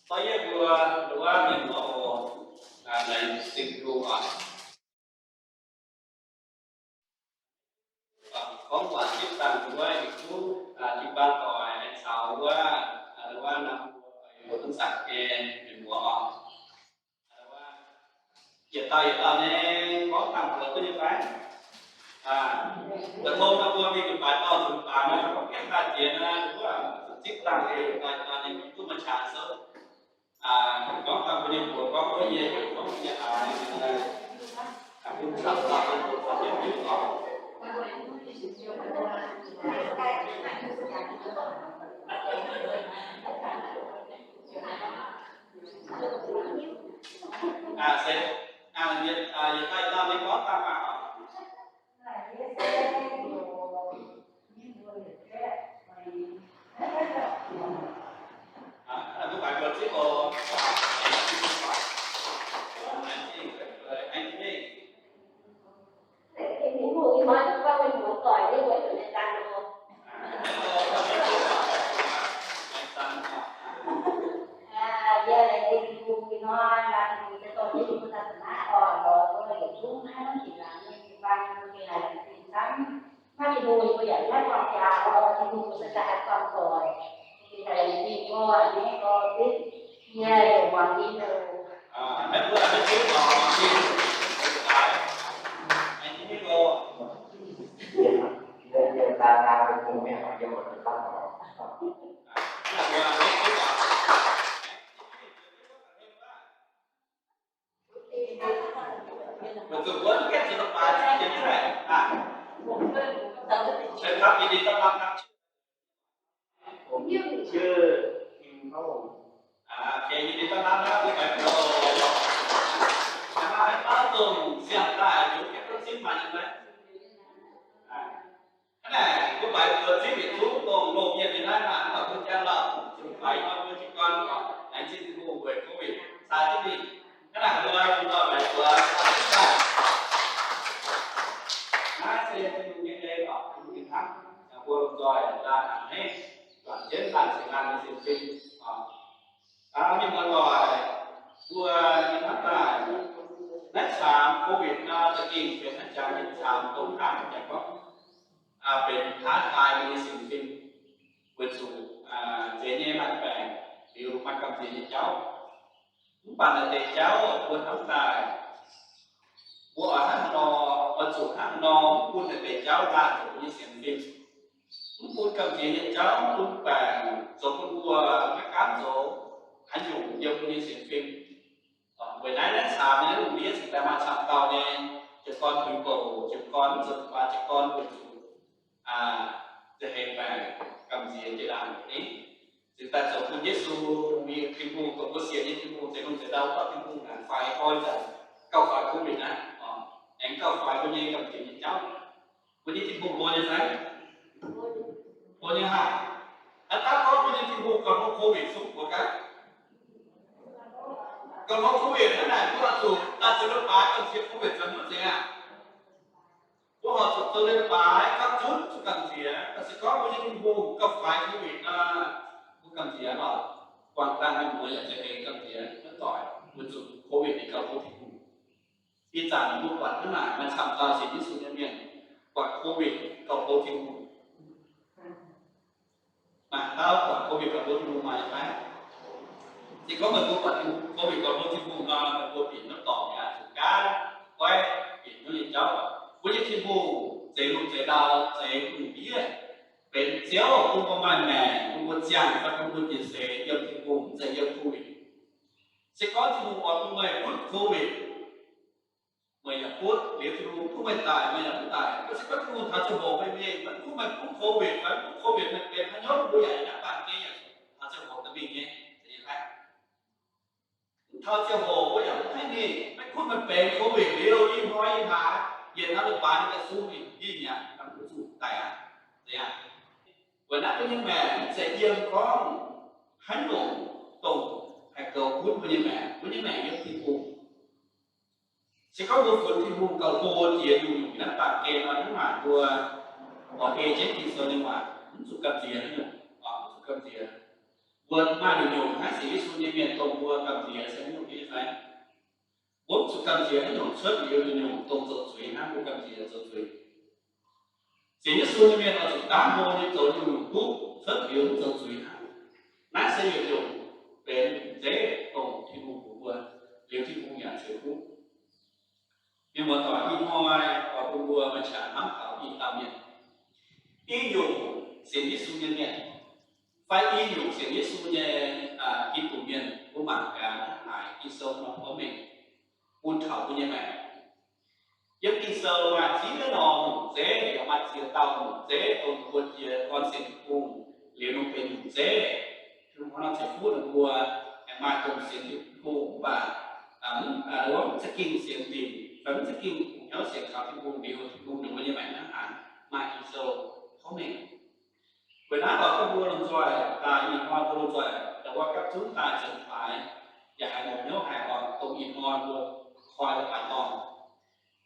Tov yie mbuo nduov mienh muoz oc, laengz zingh Tin-Hungh oc. Gorngv waac zipv dangh wuov yietc zungv jiu-baang doic caux wuov, wuov norm mbuo oix zanc geh mienh muoz oc. Yietc dauh yietc dauh nyei gorngv dangh mbuox duqv nyei fai? Da'tong nor mbuo mingh baaix dorngh nzunc baaix nor, gorngv gaengh daaih jiex nor, wuov zipv dangh yietc dauh yietc dauh nyei duqv maaih qangx souv. Gorngv dangh mbuo nyei mbuox gorngv wuov yie heuc gorngv yie haiz nyei, bun camv dauh mbuo mbuox yietc diuc oc. Aa, se, aa, yietc, aa, yietc dauh yietc dauh nyei gorngv dangh aqv. Aa, mbuo baaix mbuo zipv oc. Tin-Hungh ih hnoi duqv gorngv mienh muoz doic nyei mbuo heuc Lai Zan oc. Yie laengz zingh Tin-Hungh ih hnoi, laengz zingh Tin-Hungh daaih da'naaiv oc, lorz mbuo yietc zungv naaiv hnangv jiex laangz nyei jiu-baang, mbuo gengh laengz zingh camv. Maiv Tin-Hungh mbuo yaac maiv buangh jaax oc, Tin-Hungh mbuo se daaih haih buangh doic. Laengz zingh mbuo nyei gorx-youz, yie yaac muangx nyei oc. Mbuo zuqc wuonv gengh zuqc daaih baaix ziex jienv daaih. สวัสดีครับ ยินดีต้อนรับครับ ผมชื่อคิงครับผม อ่า โอเค ยินดีต้อนรับนะครับ ผู้ใหญ่ โอ้โห นะครับ ให้เป้าตุ่มเสี่ยงได้อยู่แค่ต้นชิ้นมาใช่ไหม อ่า Hnangv naaic, mbuo baaix zuqc zipv yietc zungv dongh loz-mienh nyei naaiv maah, mv baac mbuo jangx lauh zuqc baaix nor mbuo jiez gorn oc, laengz zingh Tin-Hungh weic COVID sai jienv mingh. Hnangv naaic, mbuo, mbuo baaix zuqc naaiv se Tin-Hungh nyei en oc, Tin-Hungh nyei hnamv, mbuo lomh nzoih laanh a'hneiv, juangc jienv laanh cingx laanh nyei sienx fim oc. Mienh muoz-doic, mbuo nyei hnamv daaih, naaiv caamx COVID nor za'gengh benx naaiv jangx nyei caamx dongh hnangv jangx gorngv, benx taaix taaix mbuo nyei sienx fim, weic zuqc zeiz nyei maaih baengc liuz maaih gamh nziex nyei jauv. Mv baac naaiv deix jauv mbuo hnamv daaih, mbuo oix hnangv nor, oix zuqc hnangv nor mv bun naaiv deix jauv laanh zuqc mbuo nyei sienx fim. Mv bun gamh nziex nyei jauv, mv bun baengc zoux bun mbuo maiv gaamv zoux haaix nyungc yiem mbuo nyei sienx fim. Weic naaiv, naaiv caamx nyei lungh ndiev cingx daaih maaih camv dauh nyei jiez gorn huingx bouc, jiez gorn mv zoux baaix, jiez gorn weic zuqc za'hengx baengc gamh nziex jiex ndaangc ni. Cingx daaih zoux bun Yesu, Tin-Hungh, dongh mbuo sienx nyei Tin-Hungh, zeix lungh zeix ndau gorngv Tin-Hungh naaic faix nqoi nzengc, gauh faix COVID naaiv, aengx gauh faix mbuo nyei gamh nziex nyei jauv. Mbuo nyei Tin-Hungh hlo nyei fai? Hlo nyei haah? Hnangv daaih gorngv mbuo nyei Tin-Hungh gauh hlo COVID zungv mbuo gaax. Gauh hlo COVID hnangv naaic, mbuo oix zuqc daaih zoux leiz-baaix gamh nziex COVID fai mv zeiz aqv? Mbuo horpc zuqc zoux leiz-baaix gapv zunv zuqc gamh nziex. Se gorngv mbuo nyei Tin-Hungh gauh faix COVID nor, mbuo gamh nziex lorqc, guangc dangh mienh muoz yaac za'gengh gamh nziex maiv doic, weic zuqc COVID ninh gauh hlo Tin-Hungh. Ih zanc mbuo buatc hnangv naaic, maaih camv dauh sienx Yesu nyei mienh buatc COVID gauh hlo Tin-Hungh. Maaih dauh buatc COVID gauh hlo Tin-Hungh maaih fai? Se gorngv meih mbuo buatc COVID gauh hlo Tin-Hungh nor, meih mbuo bieqc norm dorngx yaac zuqc gaanv goiv bieqc hnyouv nyei jauv. Mbuo nyei Tin-Hungh zeix lungh zeix ndau, zeix lungh ndiev, benx Ziouv bun mbuo maaih maengc, bun mbuo ziangh, fai bun mbuo njiec seix yiem Tin-Hungh, mv zeiz yiem COVID. Se gorngv Tin-Hungh oix bun meih butv COVID, meih yaac butv, liuz Tin-Hungh bun meih daic, meih yaac mv daic. Mv se gorngv Tin-Hungh taux ziangh hoc meih mingh, mv bun meih butv COVID, fai mv butv COVID, meih benx haaix nyungc mbuo yaac yiem naaiv baamh gen yaac taux ziangh hoc daaih mingh nyei. Mv taux ziangh hoc mbuo yaac mv haih mingh, maiv gunv meih benx COVID liuz, ih hnoi ih hlaax, yietc norm leiz-baaix ninh daaih sung mingh, yie yaac mv zuqc daic aqv. Weic naaiv mbuo nyei maengc mv zeiz yiem gorngv haaix nyungc dongh haih goux gunv mbuo nyei maengc. Mbuo nyei maengc yiem Tin-Hungh. Se gorngv mbuo funx Tin-Hungh gauh hlo jiex nyungc-nyungc naaiv baamh gen nor, hnangv naaic mbuo oix ei jienv Ging-Sou nyei waac, mv zuqc gamh nziex haaix nyungc, mv zuqc gamh nziex. Mbuo maaih nyungc-nyungc hnangv sienx Yesu nyei mienh dongh mbuo gamh nziex se haaix nyungc nyei fai? Mbuo mv zuqc gamh nziex haaix nyungc cuotv liuz nyungc-nyungc dongh zoux zuiz hnangv, mbuo gamh nziex zoux zuiz. Sienx Yesu nyei mienh oix zuqc dangv hlo nyei zoux nyungc-nyungc duqv cuotv liuz mv zoux zuiz hnangv. Naaiv se yietc nyungc benx zeiv dongh Tin-Hungh bun mbuo, liuz Tin-Hungh yaac ceix fuqv. Mienh muoz-doic, ih hnoi oix bun mbuo maaih qangx hnamv taux i dauh mienh. I nyungc sienx Yesu nyei mienh, fai i nyungc sienx Yesu nyei Giduc mienh, mbuo mangc gaax hnangv haaix Ging-Sou nor gorngv mengh bun taux mbuo nyei maengc. Yiem Ging-Sou maaih ziex norm nyungc zeiv, yaac maaih ziex dauh nyungc zeiv dongh mbuo jiez gorn sienx Tin-Hungh liuz nor benx nyungc zeiv. Tin-Hungh hnangv nor ceix fuqv ninh mbuo, aengx maaih dongh sienx Tin-Hungh mv baac mv za'gengh sienx dingc, fai mv za'gengh hnyouv sienx kaux Tin-Hungh liuz, Tin-Hungh ninh mbuo nyei maengc hnangv haaix, maaih Ging-Sou gorngv mengh. Weic naaiv oix bun mbuo lomh nzoih daaih, ih hnoi mbuo lomh nzoih daaih wuov gapv zunv daaih zoux leiz-baaix, yaac haiz longc hnyouv haic oc, dongh ih hnoi mbuo koi leiz-baaix dorngh.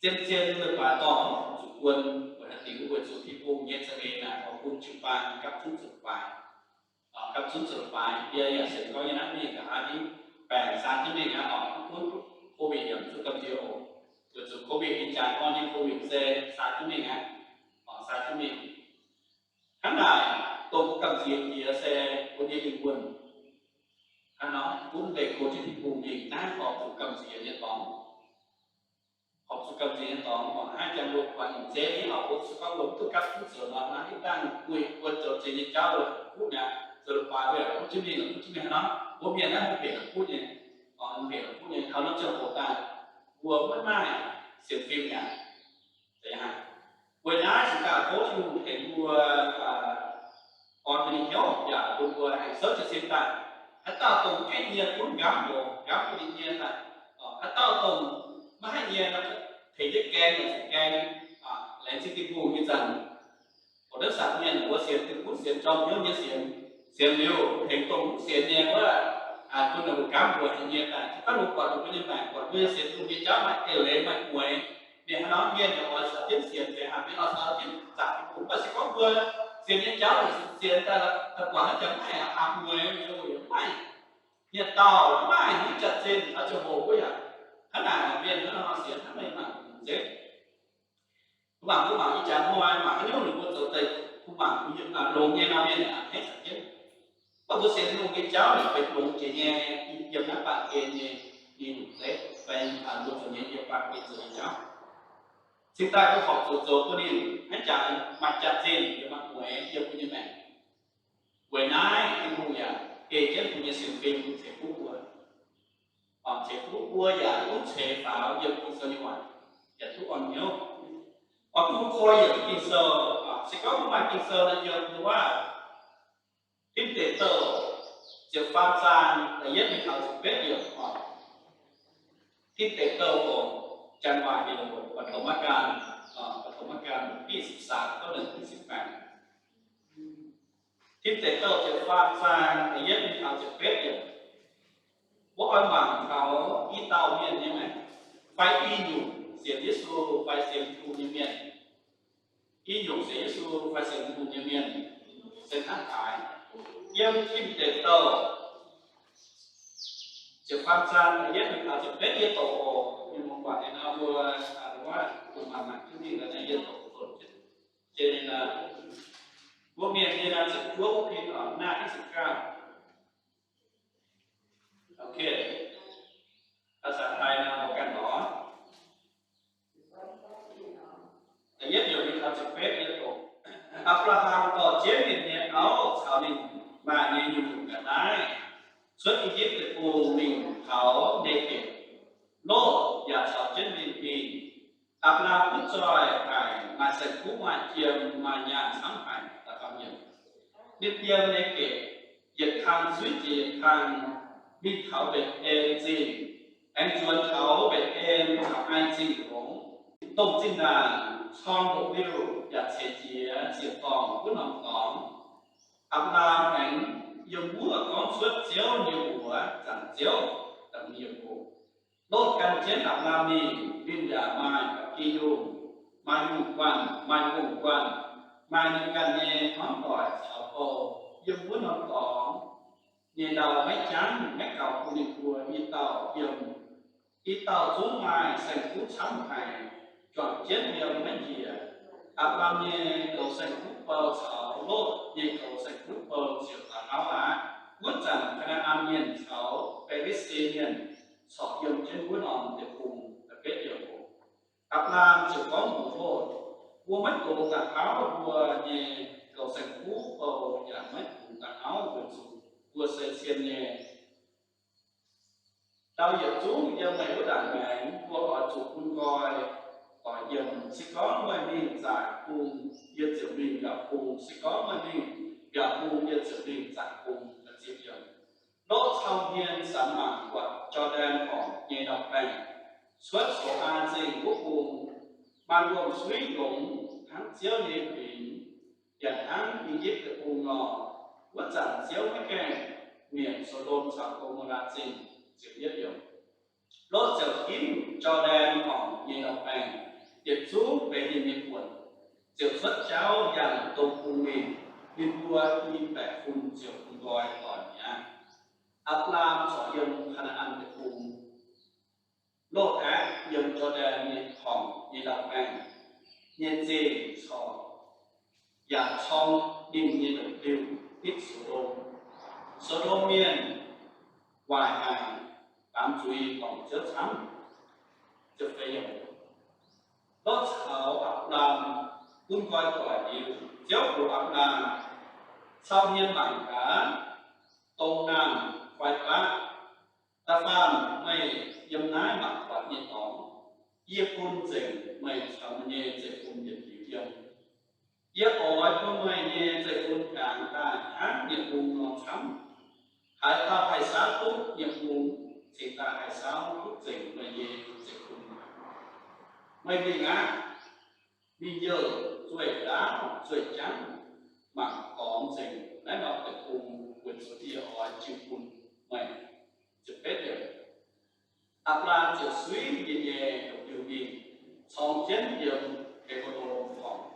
Zien-zien leiz-baaix dorngh zuqc guon weic haaix diuc? Weic zuqc Tin-Hungh nyei za'eix naaic oix bun jiu-baang gapv zunv zoux leiz-baaix. Gapv zunv zoux leiz-baaix, yie yaac sienx gorngv nyei naaiv mingh nqa'haav ni, baengc saa jienv mingh aqv oc, mv gunv COVID yaac mv zuqc gamh nziex oc. Weic zuqc COVID nyei jaax orn nyei COVID se saa jienv mingh aqv, saa jienv mingh. Hnangv naaic, dongh mbuo gamh nziex jiex se mbuo nyei lingh wuonh. Hnangv nor, gunv leih go jienv Tin-Hungh mingh naaiv horpc zuqc gamh nziex nyei dorngx. Horpc zuqc gamh nziex nyei dorngx, mangc haaix jangx mbuo buatc nyungc zeiv nyei auv, mbuo se gorngv mbuo mv duqv gapv duqv zoux nor, naaiv hitv dangh guih mbuo zoux zeix nyei jauv, mbuo kuv mi'aqv, zoux leiz-baaix mbuo yaac kuv jienv mingh, kuv jienv mingh haaix nor. Mbuo mienh naaiv mbenc la'kuqv nyei, mbenc la'kuqv nyei, taux norm ziangh hoc daaih mbuo maiv maaih sienx fim mi'aqv. Weic naaiv cingx daaih tov Tin-Hungh tengx mbuo orn mbuo nyei hnyouv yaac bun mbuo aengx souv jiez sin daaih. Haaix dauh dongh gaengh nyie gunv nqamv ndoqc, nqamv bun ninh nyie daaih. Haaix dauh dongh maiv haih nyie, tengx jienv gaeng yaac zuqc gaeng, laengz zingh Tin-Hungh nyei zanc. Oc, naaiv zanc mienh mbuo sienx Tin-Hungh sienx jorm hnyouv nyei sienx, sienx liuz tengx dongh mv sienx nyei wuov, bun ninh mbuo nqamv mbuoqc haic nyei daaih. Gorngv mbuo buatc mbuo nyei maengc, buatc mbuo nyei sienx Tin-Hungh nyei jauv maaih eix leiz maaih mueiz, mienh haaix nor mienh yaac oix caux jienv sienx, fai haaix mienh oix caux jienv zaangc Tin-Hungh. Mv baac se gorngv mbuo sienx nyei jauv sienx daaih, daaih buatc naaiv jaax maiv haih aqc mueiz, yaac maiv maaih hniev-daauh, maiv maaih hnyouv jaax-zinh, oix zuqc hoqc wuov yaac hnangv naaic, mienh hnangv nor sienx hnangv meih mangc nzengc. Mbuo mangc, mbuo mangc ih jaax hnoi mangc haaix nyungc ninh mbuo zoux deix, mbuo mangc longx nyei nor, mienh a'hneiv caux jienv. Mv baac mbuo sienx Tin-Hungh nyei jauv ninh benx longx jiex nyei, yiem naaiv baamh gen nyei, ninh zeiv fai mbuo zoux nyei yiem baamh gen zoux nyei jauv. Cingx daaih mbuo horpc zuqc zoux bun ninh hnangv jaax maaih jaax-zinh, yiem maaih mueiz yiem mbuo nyei maengc. Weic naaiv Tin-Hungh yaac ei jienv mbuo nyei sienx fim ceix fuqv mbuo. Ceix fuqv mbuo yaac duqv ceix faaux yiem Ging-Sou nyei waac, yaac duqv orn hnyouv. Oix bun mbuo koi yienc Ging-Sou, se gorngv mbuo maaih Ging-Sou nor, yiem mbuo waac Tin Deic Douh ziepc faam zaang da'yietv mingh taux ziepc betv yiemc oc. Tin Deic Douh oc, Janx waac heuc ปฐมกาล, ปฐมกาล บทที่สิบสาม ข้อหนึ่งถึงสิบแปด. Tin Deic Douh ziepc faam zaang da'yietv mingh taux ziepc betv yiemc. Mbuo oix mangc taux i dauh mienh nyei maengc, fai i nyungc sienx Yesu fai sienx Tin-Hungh nyei mienh. I nyungc sienx Yesu fai sienx Tin-Hungh nyei mienh se hnangv haaix. Yiem Tin Deic Douh ziepc faam zaang da'yietv mingh taux ziepc betv, yie doqc oc. Mienh muoz-doic, ninh nor mbuo, mbuo mangc mangc jienv mingh, yie doqc. Jiex ninh, mbuo mienh nyei nor ziepc juov wuov pin oc, หน้าที่สิบเก้า. Ok. ภาษาไทย nor mbuo ganh lorz. Da'yietv yiemc mingh taux ziepc betv, yie doqc. Apc^laa^ham dorh jienv ninh nyei auv caux ninh maaih nyei nyungc-nyungc ga'naaiv cuotv I^yipv Deic-Bung mingh taux Negepc. Lotv yaac caux jienv ninh mingh. Apc^laa^ham mv zoih haic, maaih saeng-kuv, maaih jiem, maaih nyaanh camv haic. Ninh yiem Negepc yietc kang zuiv jiex yietc kang, mingh taux Mbetc^en Zingh, aengx nzuonx taux Mbetc^en caux Ai Zingh longx. Domh zinh ndaangc corng ndoqc liuh yaac ceix jiez ziepc dorngh wuov norm dorngx. Apc^laa^ham aengx yiem wuov gorngv cuotv Ziouv nyei mbuox, Zanc Ziouv, da'hmz yiemc oc. Lotv gan jienv Apc^laa^ham mingh, ninh yaac maaih ba'gi yungh, maaih yungh guanh, maaih mbong guanh, maaih ninh ganh nyei hnamv doic caux bou. Yiem wuov norm dorngx nyei ndau maiv jangv, maiv gaux bun ninh mbuo i dauh yiem. I dauh zungv maaih saeng-kuv camv haic, juangc jienv yiem maiv njiec. Apc^laa^ham nyei goux saeng-kuv bou caux Lotv nyei goux saeng-kuv bou ziouc daux gauv aqv. Wuov zanc Kaa^naa^an Mienh caux Fi^li^si^tie Mienh corc yiem jienv wuov norm deic-bung. Da'betv yiemc oc. Apc^laa^ham ziouc gorngv mbuox Lotv, Mbuo maiv dungx daux gauv mbuo nyei goux saeng-kuv bou, yaac maiv dungx daux gauv weic zuqc mbuo se cien nyei. Ndau yietc zungv yiem meih wuov ndaangc maengx, mbuo oix zuqc bun nqoi doic yiem. Se gorngv meih mingh zaaic bung, yie ziouc mingh mbiaauc bung. Se gorngv meih mingh mbiaauc bung, yie ziouc mingh zaaic bung. Lotv cau hmien samx mangc buatc Jor^ndaen Horpc nyei ndau-baengh, cuotv Sou^aa Zingh wuov bung, maaih wuom-suiv longx hnangv Ziouv nyei huingx, yaac hnangv I^yipv Deic-Bung nor. Wuov zanc Ziouv maiv gaengh mietc So^ndom caux Go^mo^laa Zingh. Lotv ziouc ginv Jor^ndaen Horpc nyei ndau-baengh, yietc zungv benx ninh nyei buonc, ziouc cuotv jauv yangh dong bung mingh. Ninh mbuo i baeqc fun ziouc bun nqoi doic mi'aqv. Apc^laa^ham corc yiem Kaa^naa^an Deic-Bung. Lotv aeqv, yiem Jor^ndaen nyei horngc nyei ndau-baengh nyei zingh corc, yaac corng ninh nyei lomc liuh nitv So^ndom. So^ndom Mienh waaic haic, baamz zuiz dorngc Ziouv camv. bun nqoi doic liuz, Ziouv mbuox Apc^laam, Cau hmien mangc gaax, dongh naamh fai baqv, da'faanh meih yiem naaiv mangc buatc nyei dorngx, yie bun nzengc meih caux meih nyei zeiv-fun yietc liuz yiem. Yie oix bun meih nyei zeiv-fun gaengh daaih hnangv nyei bung nor camv. Haaix dauh haih saauv duqv nyei bung, cingx daaih haih saauv duqv nzengc meih nyei zeiv-fun. Meih mingh aqv. Mingh youh zueih ndaauv zueih jangv mangc dorngx nzengc naaiv norm deic-bung, weic zuqc yie oix jiu bun meih. Apc^laam ziouc suiv nyei nyei heuc diuh mingh, corng jienv yiem He^bee^lon Dorngx,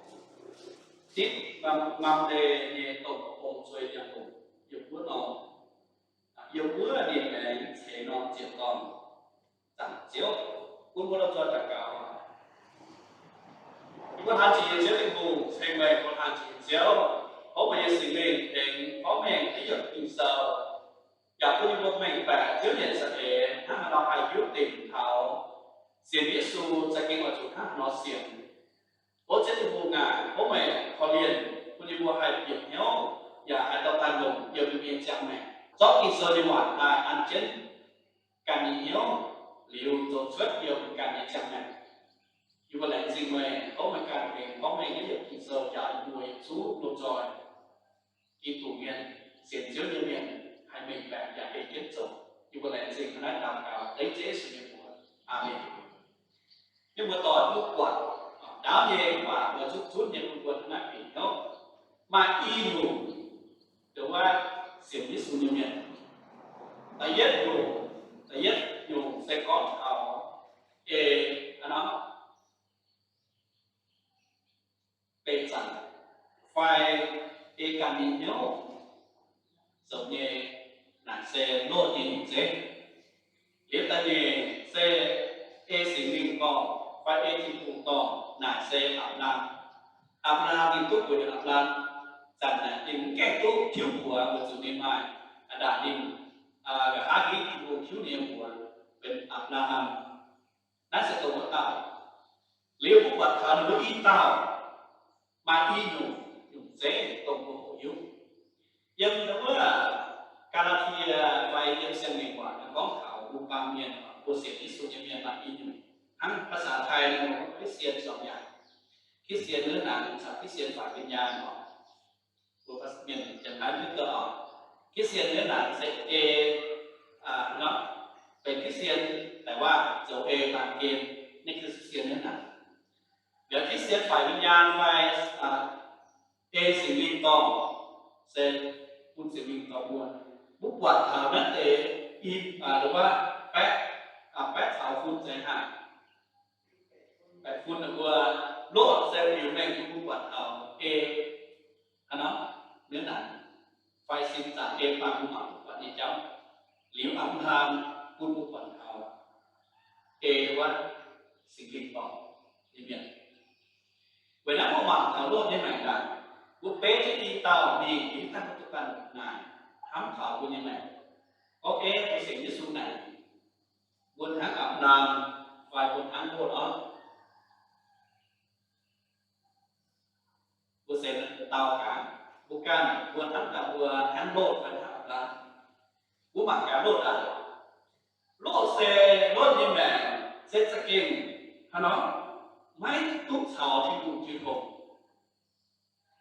zipv Mam^, Mamle nyei domh bung zuei yangh lomc yiem wuov norm. Yiem wuov ninh aengx ceix norm ziex dorngh zaangc Ziouv. Bun mbuo lomh nzoih daux gaux. Yie mbuo hnamv jiex nyei Ziouv Tin-Hungh, ceng meih, mbuo hnamv jiex nyei Ziouv, gorngv meih nyei Singx Lingh tengx gorngv mengh naaiv yiemc Ging-Sou, yaac bun yie mbuo mengh baeqc Ziouv nyei za'eix hnangv haaix nor haih hiuv dingc taux sienx Yesu za'gengh oix zuqc hnangv haaix nor sienx. O Ziouv Tin-Hungh aac, gorngv meih korv-lienh bun yie mbuo haih bieqc hnyouv yaac haih dorh daaih longc yiem yie mbuo nyei ziangh maengc. Zorqv Ging-Sou nyei waac daaih an jienv ganh nyei hnyouv liuz zoux cuotv yiem ganh nyei ziangh maengc. Yie mbuo laengz zingh meih, gorngv meih ganh tengx gorngv mengh naaiv yiemc Ging-Sou njaaux yie mbuo yietc zungv lomh nzoih Giduc mienh, sienx Ziouv nyei mienh haih mengh baeqc yaac ei jienv zoux. Yie mbuo laengz zingh hnangv naaiv daux gaux dengv Ziouv Yesu nyei mbuox. Aamen. Mienh muoz-doic, mbuo buatc ndaauv nyei waac mbuo zunv zunv nyei bun mbuo hnangv naaiv bieqc hnyouv. Maaih i nyungc nduov wuov sienx Yesu nyei mienh. Da'yietv nyungc, da'yietv nyungc se gorngv taux ei, hnangv nor, beih zanc fai ei ganh nyei hnyouv zoux nyei, naaic se Lotv nyei nyungc zeiv. Liuz da'nyeic se ei Singx Lingh dorngh fai ei Tin-Hungh dorngh, naaic se Apc^laam. Apc^laam ninh duqv bueix Apc^laam, zanc naaic ninh mv gaengh duqv tiuv mbuox weic zuqc ninh maaih, aa, ndaangc ninh, aa, nqa'haav hingv Tin-Hungh tiuv ninh nyei mbuox benx Apc^laam. Naaiv se dongh wuov dauh. Liuz mbuo buatc taux ninh mbuo i dauh, maaih i nyungc, nyungc zeiv dongh mbuo hoqc hiuv. Yiem wuov Gaa^laa^tie fai yiem Siang-Ngaengc waac gorngv taux mbuo baamh mienh, mbuo sienx Yesu nyei mienh maaih i nyungc. Hnangv ภาษาไทย ninh mbuo คริสเตียนสองอย่าง, คริสเตียนเนื้อหนัง กับ คริสเตียนฝ่ายวิญญาณ oc. Mbuo mienh janx-taiv hiuv duqv oc. คริสเตียน เนื้อหนัง se ei, aa, nor, benx คริสเตียน แต่ว่า zoux ei baamh gen, naaiv คือ คริสเตียน เนื้อหนัง. Liuz คริสเตียนฝ่ายวิญญาณ fai, aa, ei Singx Lingh dorngh, se bun Singx Lingh dorh mbuo. Mbuo buatc taux naaiv deix i, aa, nduov wuov baeqv, aa, baeqv caux fun za'gengh haic. Baeqc fun ninh mbuo, Lotv se liuz mengh bun mbuo buatc taux ei, hnangv nor, เนื้อหนัง, fai sin zaangc ei bun mbuo mangc buatc nyei jauv. Liuz Apc^laam bun mbuo buatc taux ei wuov Singx Lingh dorngh nyei mienh. Weic naaiv mbuo mangc taux Lotv nyei maengc naaic, mbuo beiv jienv i dauh mingh, mv dangh mbuo duqv ganh naaic, hnamv taux mbuo nyei maengc. Gorngv ei mbuo sienx Yesu naaic, mbuo hnangv Apc^laam fai mbuo hnangv Lotv oc? Mbuo se dau gaax, mbuo ganh mbuo hnamv daaih mbuo hnangv Lotv fai hnangv Apc^laam? Mbuo mangc gaax Lotv aac. Lotv se, Lotv nyei maengc se za'gengh hnangv nor, maiv duqv caux Tin-Hungh jiu tong.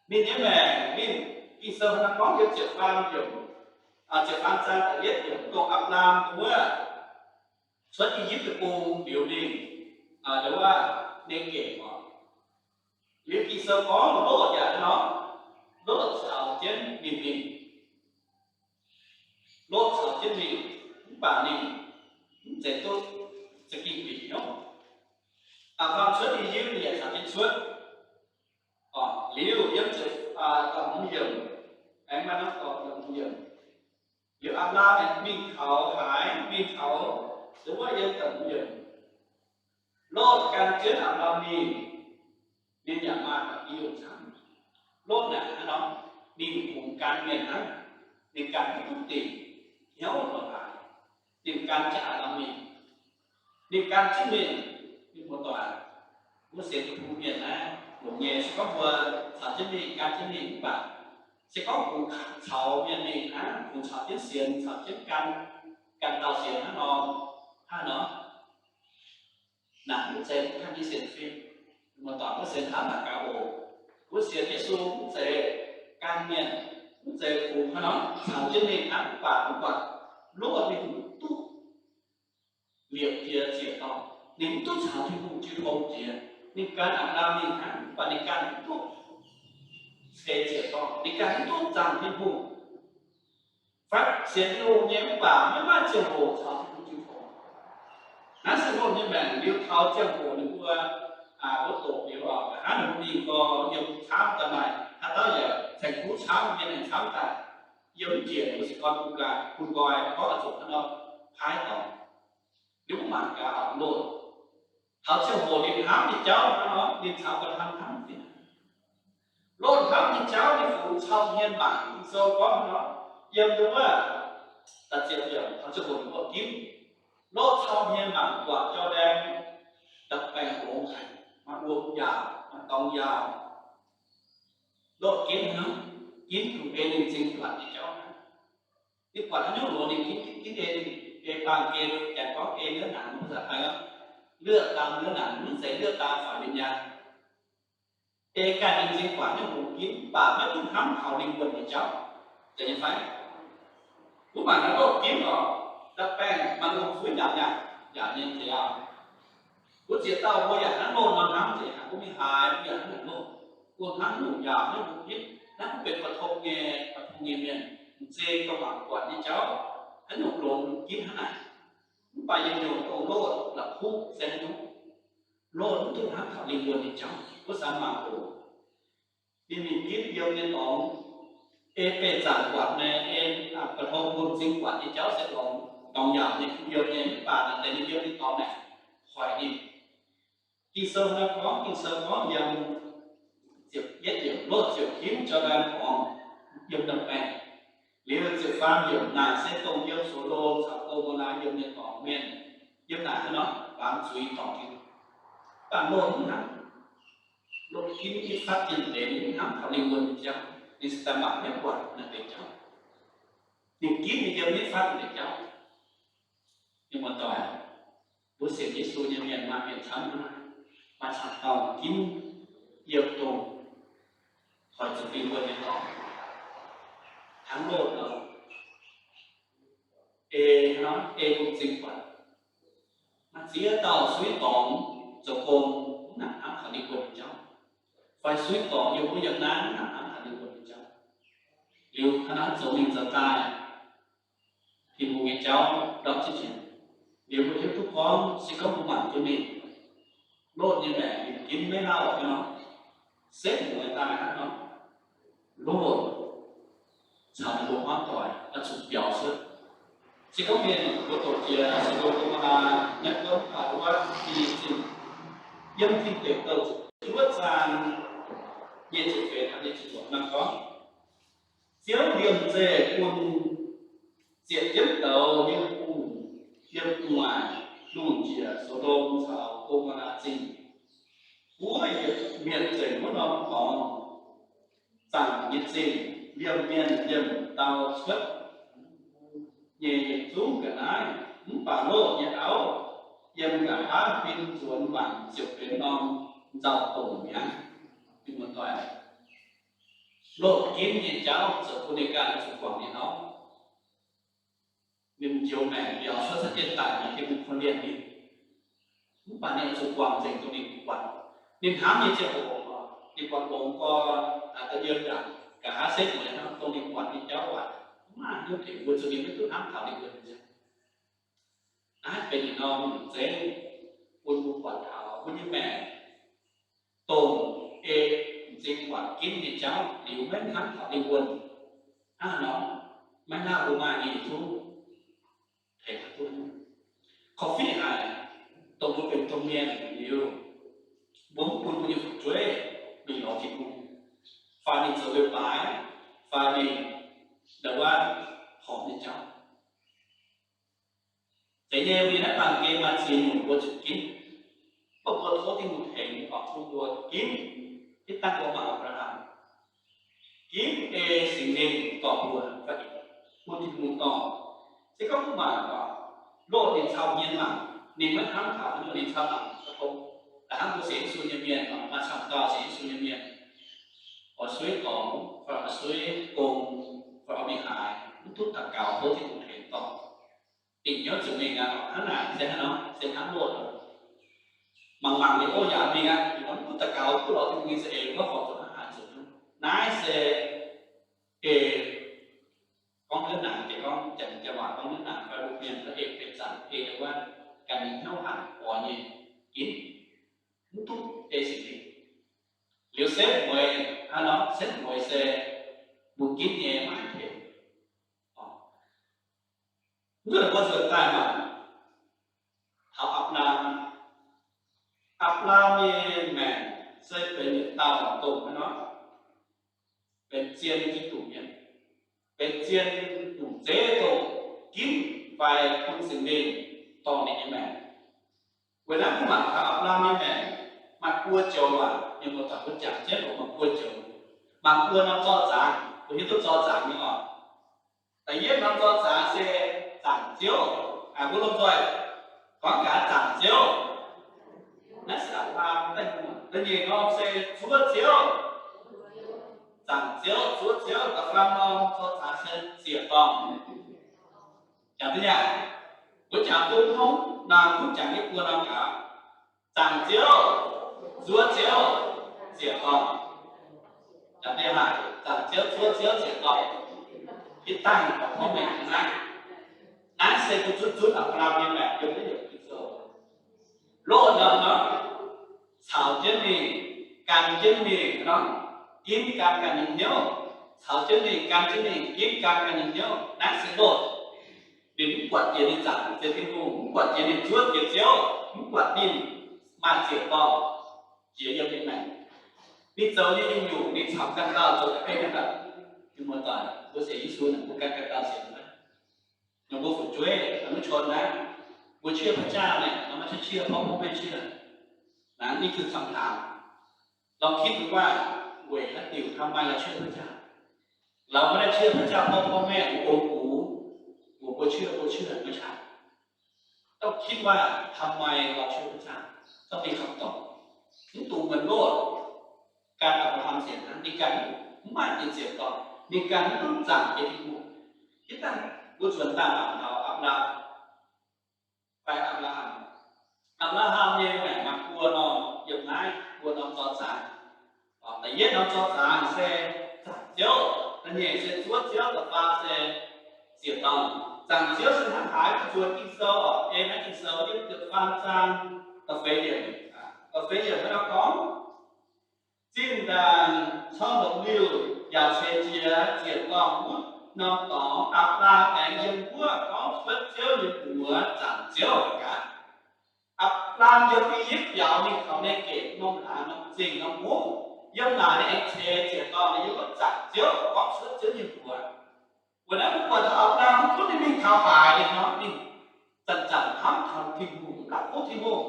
Ninh nyei maengc, ninh, Ging-Sou hnangv nor gorngv yiem ziepc faam yiemc, aa, ziepc faam zaang da'yietv yiemc, dongh Apc^laam wuov cuotv I^yipv Deic-Bung liuz ninh, aa, nduov wuov, Neqv^gepc oc. Liuz Ging-Sou gorngv Lotv yaac hnangv nor, Lotv caux jienv ninh mingh. Lotv caux jienv mingh, mv baac ninh mv zeiz duqv za'gengh bieqc hnyouv. Apc^laam cuotv I^yipv, ninh yaac caux jienv cuotv. Oc, liuz yiem ziepc, aa, da'hmz yiemc, aengx maaih norm dorngx da'hmz yiemc. Liuz Apc^laam mingh taux haaix, mingh taux nduov wuov yiem da'hmz yiemc. Lotv gan jienv Apc^laam mingh, ninh yaac maaih i nyungc camv. Lotv naaic hnangv nor, ninh kungx gan mienh hnangv, ninh gan mv duqv dingc hnyouv longc haaix, ninh gan jienv Apc^laam mingh. Ninh gan jienv mingh, mienh muoz-doic, mbuo sienx Tin-Hungh mienh naaiv longx nyei. gorngv mbuo caux jienv mingh, gan jienv mingh mv baac se gorngv kungx caux mienh mingh hnangv, kungx caux jienv sienx, caux jienv gan, ganh dauh sienx hnangv nor, hnangv nor, naaic mv zeiz mbuo ganh nyei sienx fim. Muoz-doic, mbuo sienx hnamv naaic gaax oc. Mbuo sienx Yesu mv zeiz gan mienh, mv zeiz kungx hnangv nor caux jienv mingh hnangv, mv baac mv baac Lotv ninh mv duqv liepc jiex ziec-dorngh, ninh mv duqv caux Tin-Hungh jiu tong jiex. Ninh gan Apc^laam mingh hnangv, mv baac ninh gan mv duqv ceix ziec-dorngh, ninh gan mv duqv zaangc Tin-Hungh. Fai sienx Tin-Hungh nyei mv baac maiv maaih ziangh hoc caux Tin-Hungh jiu tong. Naaiv se Lotv nyei maengc liuz taux ziangh hoc ninh mbuo, aa, mbuo doqc liuz oc, nqa'haav ninh mbuo mingh gorx yiem camv daaih maaih haaix dauh yaac ceng kuv camv, mienh aengx camv daaih, yiem njiec mbuo se gorngv bun nqoi, bun nqoi gorngv oix zuqc hnangv nor paaiv dorngx. Liuz mv mangc gaax Lotv, taux ziangh hoc ninh hnamv nyei jauv hnangv nor, ninh caux ga'hlen hnamv fih. Lotv hnamv nyei jauv ninh fungx cau hmien mangc, Ging-Sou gorngv hnangv nor, yiem nduov da'ziepc yiemc, taux ziangh hoc ninh mbuo ginv, Lotv cau hmien mangc buatc Jor^ndaen da'baengh longx haic, maaih wuom yaauc, maaih dorngx yaauc. Lotv ginv hnangv, ginv dongh ei ninh m'zing buatc nyei jauv hnangv. Ninh buatc haaix nyungc loz ninh ginv, ginv ei ninh, ei baamh gen, janx gorngv ei เนื้อหนัง ภาษาไทย gorngv เลือดตามเนื้อหนัง mv zeiz เลือดตามฝ่ายวิญญาณ. Ei ganh ninh m'zing buatc nyungc loz ginv, mv baac maiv duqv hnamv taux lingh wuonh nyei jauv. Zeiz nyei fai? Mbuo mangc gaax Lotv ginv oc, da'baengh maaih longx fuiv ndaangc yaac, yaac nyei nziaaux. Mbuo ziex dauh mbuo yaac hnangv Lotv nor hnamv, ziex haic mbuo mingh haaix mbuo yaac hnangv Lotv. Mbuo hnamv nyungc yaauc, hnamv mbuo ginv, hnamv mbuo benx กระทง nyei, กระทง nyei mienh, m'zing dongh mangc buatc nyei jauv, hnangv nyungc longx ginv hnangv naaic. Mv baac yiem nyungc dongh Lotv la'kuqv se haaix nyungc? Lotv mv duqv hnamv taux lingh wuonh nyei jauv. Wuov zanc mangc oc, ninh mingh ginv yiem nyei dorngx, ei beih zaangc buatc naaic, ei กระทง bun m'zing buatc nyei jauv se dorngx, dorngx yaauc nyei, kuh yiem nyei, mv baac naaic deix ninh yiem nyei dorngx naaic hoic ninh. Ging-Sou naaiv gorngv, Ging-Sou gorngv yiem ziepc yietv yiemc, Lotv ziouc ginv Jor^ndaen Horngz yiem da'baengh. Liuz ziepc faam yiemc, naaic se dongh yiem So^ndom caux Go^mo^laa yiem nyei dorngx mienh, yiem naaic hnangv nor baamz zuiz dorngc Tin-Hungh. Mv baac Lotv mv hnangv. Lotv ginv nyei fatv dien deix ninh mv hnamv taux lingh wuonh nyei jauv, ninh se daaih mangc maiv buatc naaiv deix jauv. Ninh ginv ninh yiem nyei fatv dien deix jauv. Mienh muoz-doic, mbuo sienx Yesu nyei mienh maaih mienh camv, maaih camv dauh ginv yiem dongh hoic zuqc lingh wuonh nyei dorngx, hnangv Lotv nor. Ei hnangv ei bun m'zing buatc. Maaih ziex dauh suiv dorngx zoux gong, mv nangc hnamv taux lingh wuonh nyei jauv, fai suiv dorngx yiem wuov yiem naaiv mv nangc hnamv taux lingh wuonh nyei jauv. Liuz hnangv naaiv zoux mingh zoux daaih, Tin-Hungh nyei jauv ndortv zipv njiec. Liuz mbuo hiuv duqv gorngv, se gorngv mbuo mangc jienv mingh, Lotv nyei maengc ninh ginv maiv lauh hnangv nor, setv mueiz daaih hnangv nor, Lotv caux ninh mbuo hmuangv doic oix zuqc biaux cuotv. Se gorngv mienh mbuo doqc jiex Se^ndom Go^mo^laa, naaiv gorngv taux wuov i zinh, yiem Tin Deic Douh wuov zaang nyic ziepc feix taux nyic ziepc luoqc naaiv gorngv, Ziouv liemh zeih bun ziepc jienv douz nyei hungh yiem gu'nguaaic lungh njiec So^ndom caux Go^mo^laa Zingh. Wuov yietc mietc nzengc wuov norm dorngx zaangc nyei zingh, liemh mienh liemh dau cuotv nyei yietc zungv ga'naaiv, mv baac Lotv nyei auv yiem nqa'haav huin nzuonx mangc ziouc benx norm nzauh dongc mi'aqv. Mienh muoz-doic, Lotv ginv nyei jauv zoux bun ninh ganh oix zuqc guangc ninh auv. Ninh njoux maengc biaux cuotv za'gengh daic, ninh gengh mv korv-lienh ninh. Mv baac ninh oix zuqc guangc nzengc dongh ninh buatc. Ninh hnamv nyei ziangh hoc, ninh buatc longx gorx, da'yienh yaac nqa'haav setv mueiz hnangv dongh ninh buatc nyei jauv aac, mv maaih hnyouv tengx mbuo, zuqc ninh maiv duqv hnamv taux ninh mbuo nyei ziangh. Naaiv benx yietc norm zeiv bun mbuo buatc taux mbuo nyei maengc dongh ei m'zing buatc ginv nyei jauv liuz maiv hnamv taux lingh wuonh. Hnangv nor, maiv hnamv mbuo maaih nyei zungv tengx duqv. Korv-fiqv haic, dongh mbuo benx domh mienh liuz, mbuo mv bun mbuo nyei fu'jueiv mingh lorz Tin-Hungh, fai mingh zoux leiz-baaix, fai mingh nda'wuov horpc nyei jauv. Zeiz nyei, mbuo nyei naaiv baamh gen maaih ziex nyungc mbuo zuqc ginv. Mv baac mbuo tov Tin-Hungh tengx, oix bun mbuo ginv Hitv dangh mbuo mangc Apc^laa^ham, ginv ei Singx Lingh dorh mbuo fai bun Tin-Hungh dorh. Se gorngv mbuo mangc oc, Lotv ninh cau hmien mangc, ninh maiv hnamv taux haaix nyungc, ninh cau mangc ga'tong. Da'hnangv mbuo sienx Yesu nyei mienh oc, maaih camv dauh sienx Yesu nyei mienh oix suiv dorngx fai oix suiv gong fai oix mingh haaix, mv duqv daux gaux tov Tin-Hungh tengx dorh. Dingc hnyouv zuqc mingh aqv. Hnangv naaic se hnangv nor, se hnangv Lotv oc. Mangc mangc ninh, o, yaac mingh aqv. Ninh mv duqv daux gaux, duqv lorz Tin-Hungh nyei za'eix, gorngv horpc zuqc hnangv haaix nzunc. Naaiv se ei gorngv hnangv naaic, deix gorngv janx, janx waac gorngv hnangv naaic, fai lungh mienh fai ei benx zanc ei wuov, ganh nyei hnyouv hanc oix nyei ginv, mv duqv ei Singx Lingh. Liuz setv mueiz hnangv nor, setv mueiz se mbuo ginv nyei maiv tengx. Mv baac mbuo nzuonx daaih mangc taux Apc^laam. Apc^laam nyei maengc se benx yietc dauh dongh hnangv nor, benx zien Giduc mienh, benx zien nyungc zeiv dongh ginv fai bun Singx Lingh dorh ninh nyei maengc. Weic naaiv mbuo mangc taux Apc^laam nyei maengc maaih buo joux waac, mienh muoz-doic, mbuo jangx jienv oc, maaih buo joux. Mangc buo norm zorqv zaangc, mbuo hiuv duqv zorqv zaangc nyei oc. Da'yietv norm zorqv zaangc se Zaangc Ziouv. Aa, mbuo lomh nzoih gorngv gaax, Zaangc Ziouv. Naaiv se Apc^laam daaih nyungc. Da'nyeic norm se Zuov Ziouv. Zaangc Ziouv, Zuov Ziouv. Da'faam norm zorqv zaangc se Ziec Dorngh. Jangx duqv nyei aqv. Mbuo jangx duqv haaix nyungc nor, mbuo jangx jienv buo norm gaax. Zaangc Ziouv, Zuov Ziouv, Ziec Dorngh. Jangx duqv haic, Zaangc Ziouv, Zuov Ziouv, Ziec Dorngh. Hitv dangh gorngv mengh naaiv. Naaiv se mbuo zunv zunv Apc^laam nyei maengc yiem naaiv yietc Ging-Sou. Lotv nor, caux jienv mingh, gan jienv mingh nor, ginv gan ganh nyei hnyouv. Caux jienv mingh, gan jienv mingh, ginv gan ganh nyei hnyouv. Naaiv se Lotv. Ninh mv buatc jiex ninh zaangc se Tin-Hungh, mv buatc jiex ninh zuov jiex Ziouv, mv buatc ninh maaih ziec dorngh jiex yiem ninh maengc. Ninh zoux nyei nyungc-nyungc, ninh caux ganh dauh zoux ga'benv ganh dauh. Mienh muoz-doic, mbuo sienx Yesu naaic, mbuo gan ganh dauh sienx fai? Ninh mbuo fu'jueiv maiv con naaiv, mbuo เชื่อพระเจ้า naaic, maiv zeiz เชื่อเพราะพ่อแม่เชื่อ naaiv. นี่คือคำถาม ลองคิดดูว่า weic haaix diuc ทำไมเราเชื่อพระเจ้า เราไม่ได้เชื่อพระเจ้าเพราะพ่อแม่หรือองค์ปู่ หลวงปู่ เชื่อ ปู่ เชื่อ ไม่ใช่ ต้องคิดว่าทำไมเราเชื่อพระเจ้า ต้องมีคำตอบ Mv dungx mbuo loz gan Apc^laa^ham sienx hnangv, ninh ganh mv maaih ziex dauh, ninh ganh mv duqv zaangc jiex Tin-Hungh. Hitv dangh mbuo zuonx daaih mangc taux Apc^laa, fai Apc^laa^ham. Apc^laa^ham nyei maengc maaih buo norm, yiem naaiv buo norm zorqv zaangc. Da'yietv norm zorqv zaangc se Zaangc Ziouv, da'nyeic se Zuov Ziouv, da'faam se Ziec Dorngh. Zaangc Ziouv se hnangv haaix? Mbuo zuonx Ging-Sou oc, ei naaiv Ging-Sou yiem ziepc faam zaang da'feix yiemc, da'feix yiemc hnangv nor gorngv, Zinh ndaangc corc longc liuh yaac ceix jiez ziec dorngh wuov norm dorngx, Apc^laa aengx yiem wuov gorngv cuotv Ziouv nyei mbuox Zaangc Ziouv gaax. Apc^laa yiem I^yipv biaux mingh taux Neegev norm hlaax norm zingh norm mungv, yiem naaic ninh aengx ceix ziec dorngh ninh yiem wuov Zaangc Ziouv gorngv cuotv Ziouv nyei mbuox. Weic naaiv mbuo buatc taux Apc^laa mv gunv ninh mingh taux haaix, ninh hnamv, ninh zanc-zanc hnamv taux Tin-Hungh, la'kuqv Tin-Hungh.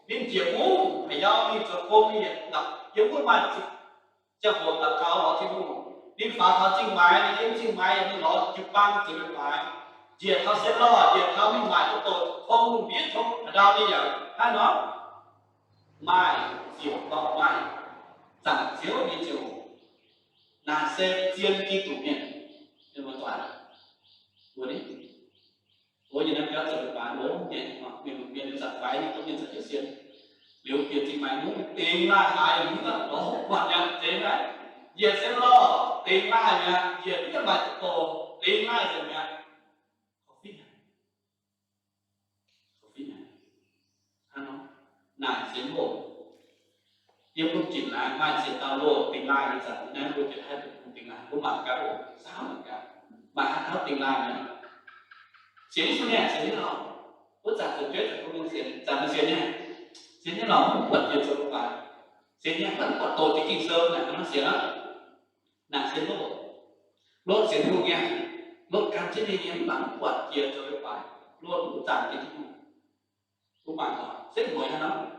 Ninh njiec mungv haaix yaac mingh zoux gong, ninh yietc la'kuqv yiem wuov maaih ziangh hoc daux gaux lorz Tin-Hungh. Ninh faaux taux zingh maaiz, ninh yiem zingh maaiz yaac mingh lorz jiu-baang ziepc leiz-baaix, njiec taux se lorh, njiec taux mingh maaic doqc tong lungh ndiev tong haaix ndau ninh yaac hnangv nor maaih ziec dorngh, maaih Zaangc Ziouv nyei ziangh hoc. Naaic se zien Giduc mienh, mienh muoz-doic. Mbuo nyei naaiv biauv zoux leiz-baaix longx nyei, mienh lungh mienh zanc faix nyei, domh mienh zanc jienv sienx. Liuz bieqc zingh maaic mungv dingx maaih haaix nyungc lorz buatc nyei, dingx maaih, njiec se lorh dingx maaih mi'aqv, njiec mv maaih doqc dingx maaih nzengc mi'aqv. Korv-fiqv haic. Korv-fiqv haic. Hnangv nor, naaic sienx loz. Yiem mbuo ginc naaiv maaih ziex dauh loz dingx maaih nyei zanc, naaiv mbuo jiex haih dingx maaih, mbuo mangc gaax oc, saauv mangc gaax, maaih haaix dauh dingx maaih mi'aqv. Sienx Yesu nyei, sienx nyei lorqc. Wuov zanc fu'jueiv zanc mbuo sienx, zanc mbuo sienx nyei, sienx nyei lorqc, mv buatc jiex zoux leiz-baaix. Sienx nyei mv buatc doqc jiex Ging-Sou naaic, mv sienx aqv. Naaic sienx loz. Loz sienx Tin-Hungh nyei. Loz gan jienv ninh nyei, mv baac mv buatc jiex zoux leiz-baaix. Loz mv zanc jiex Tin-Hungh. Mbuo mangc oc, setv mueiz hnangv nor,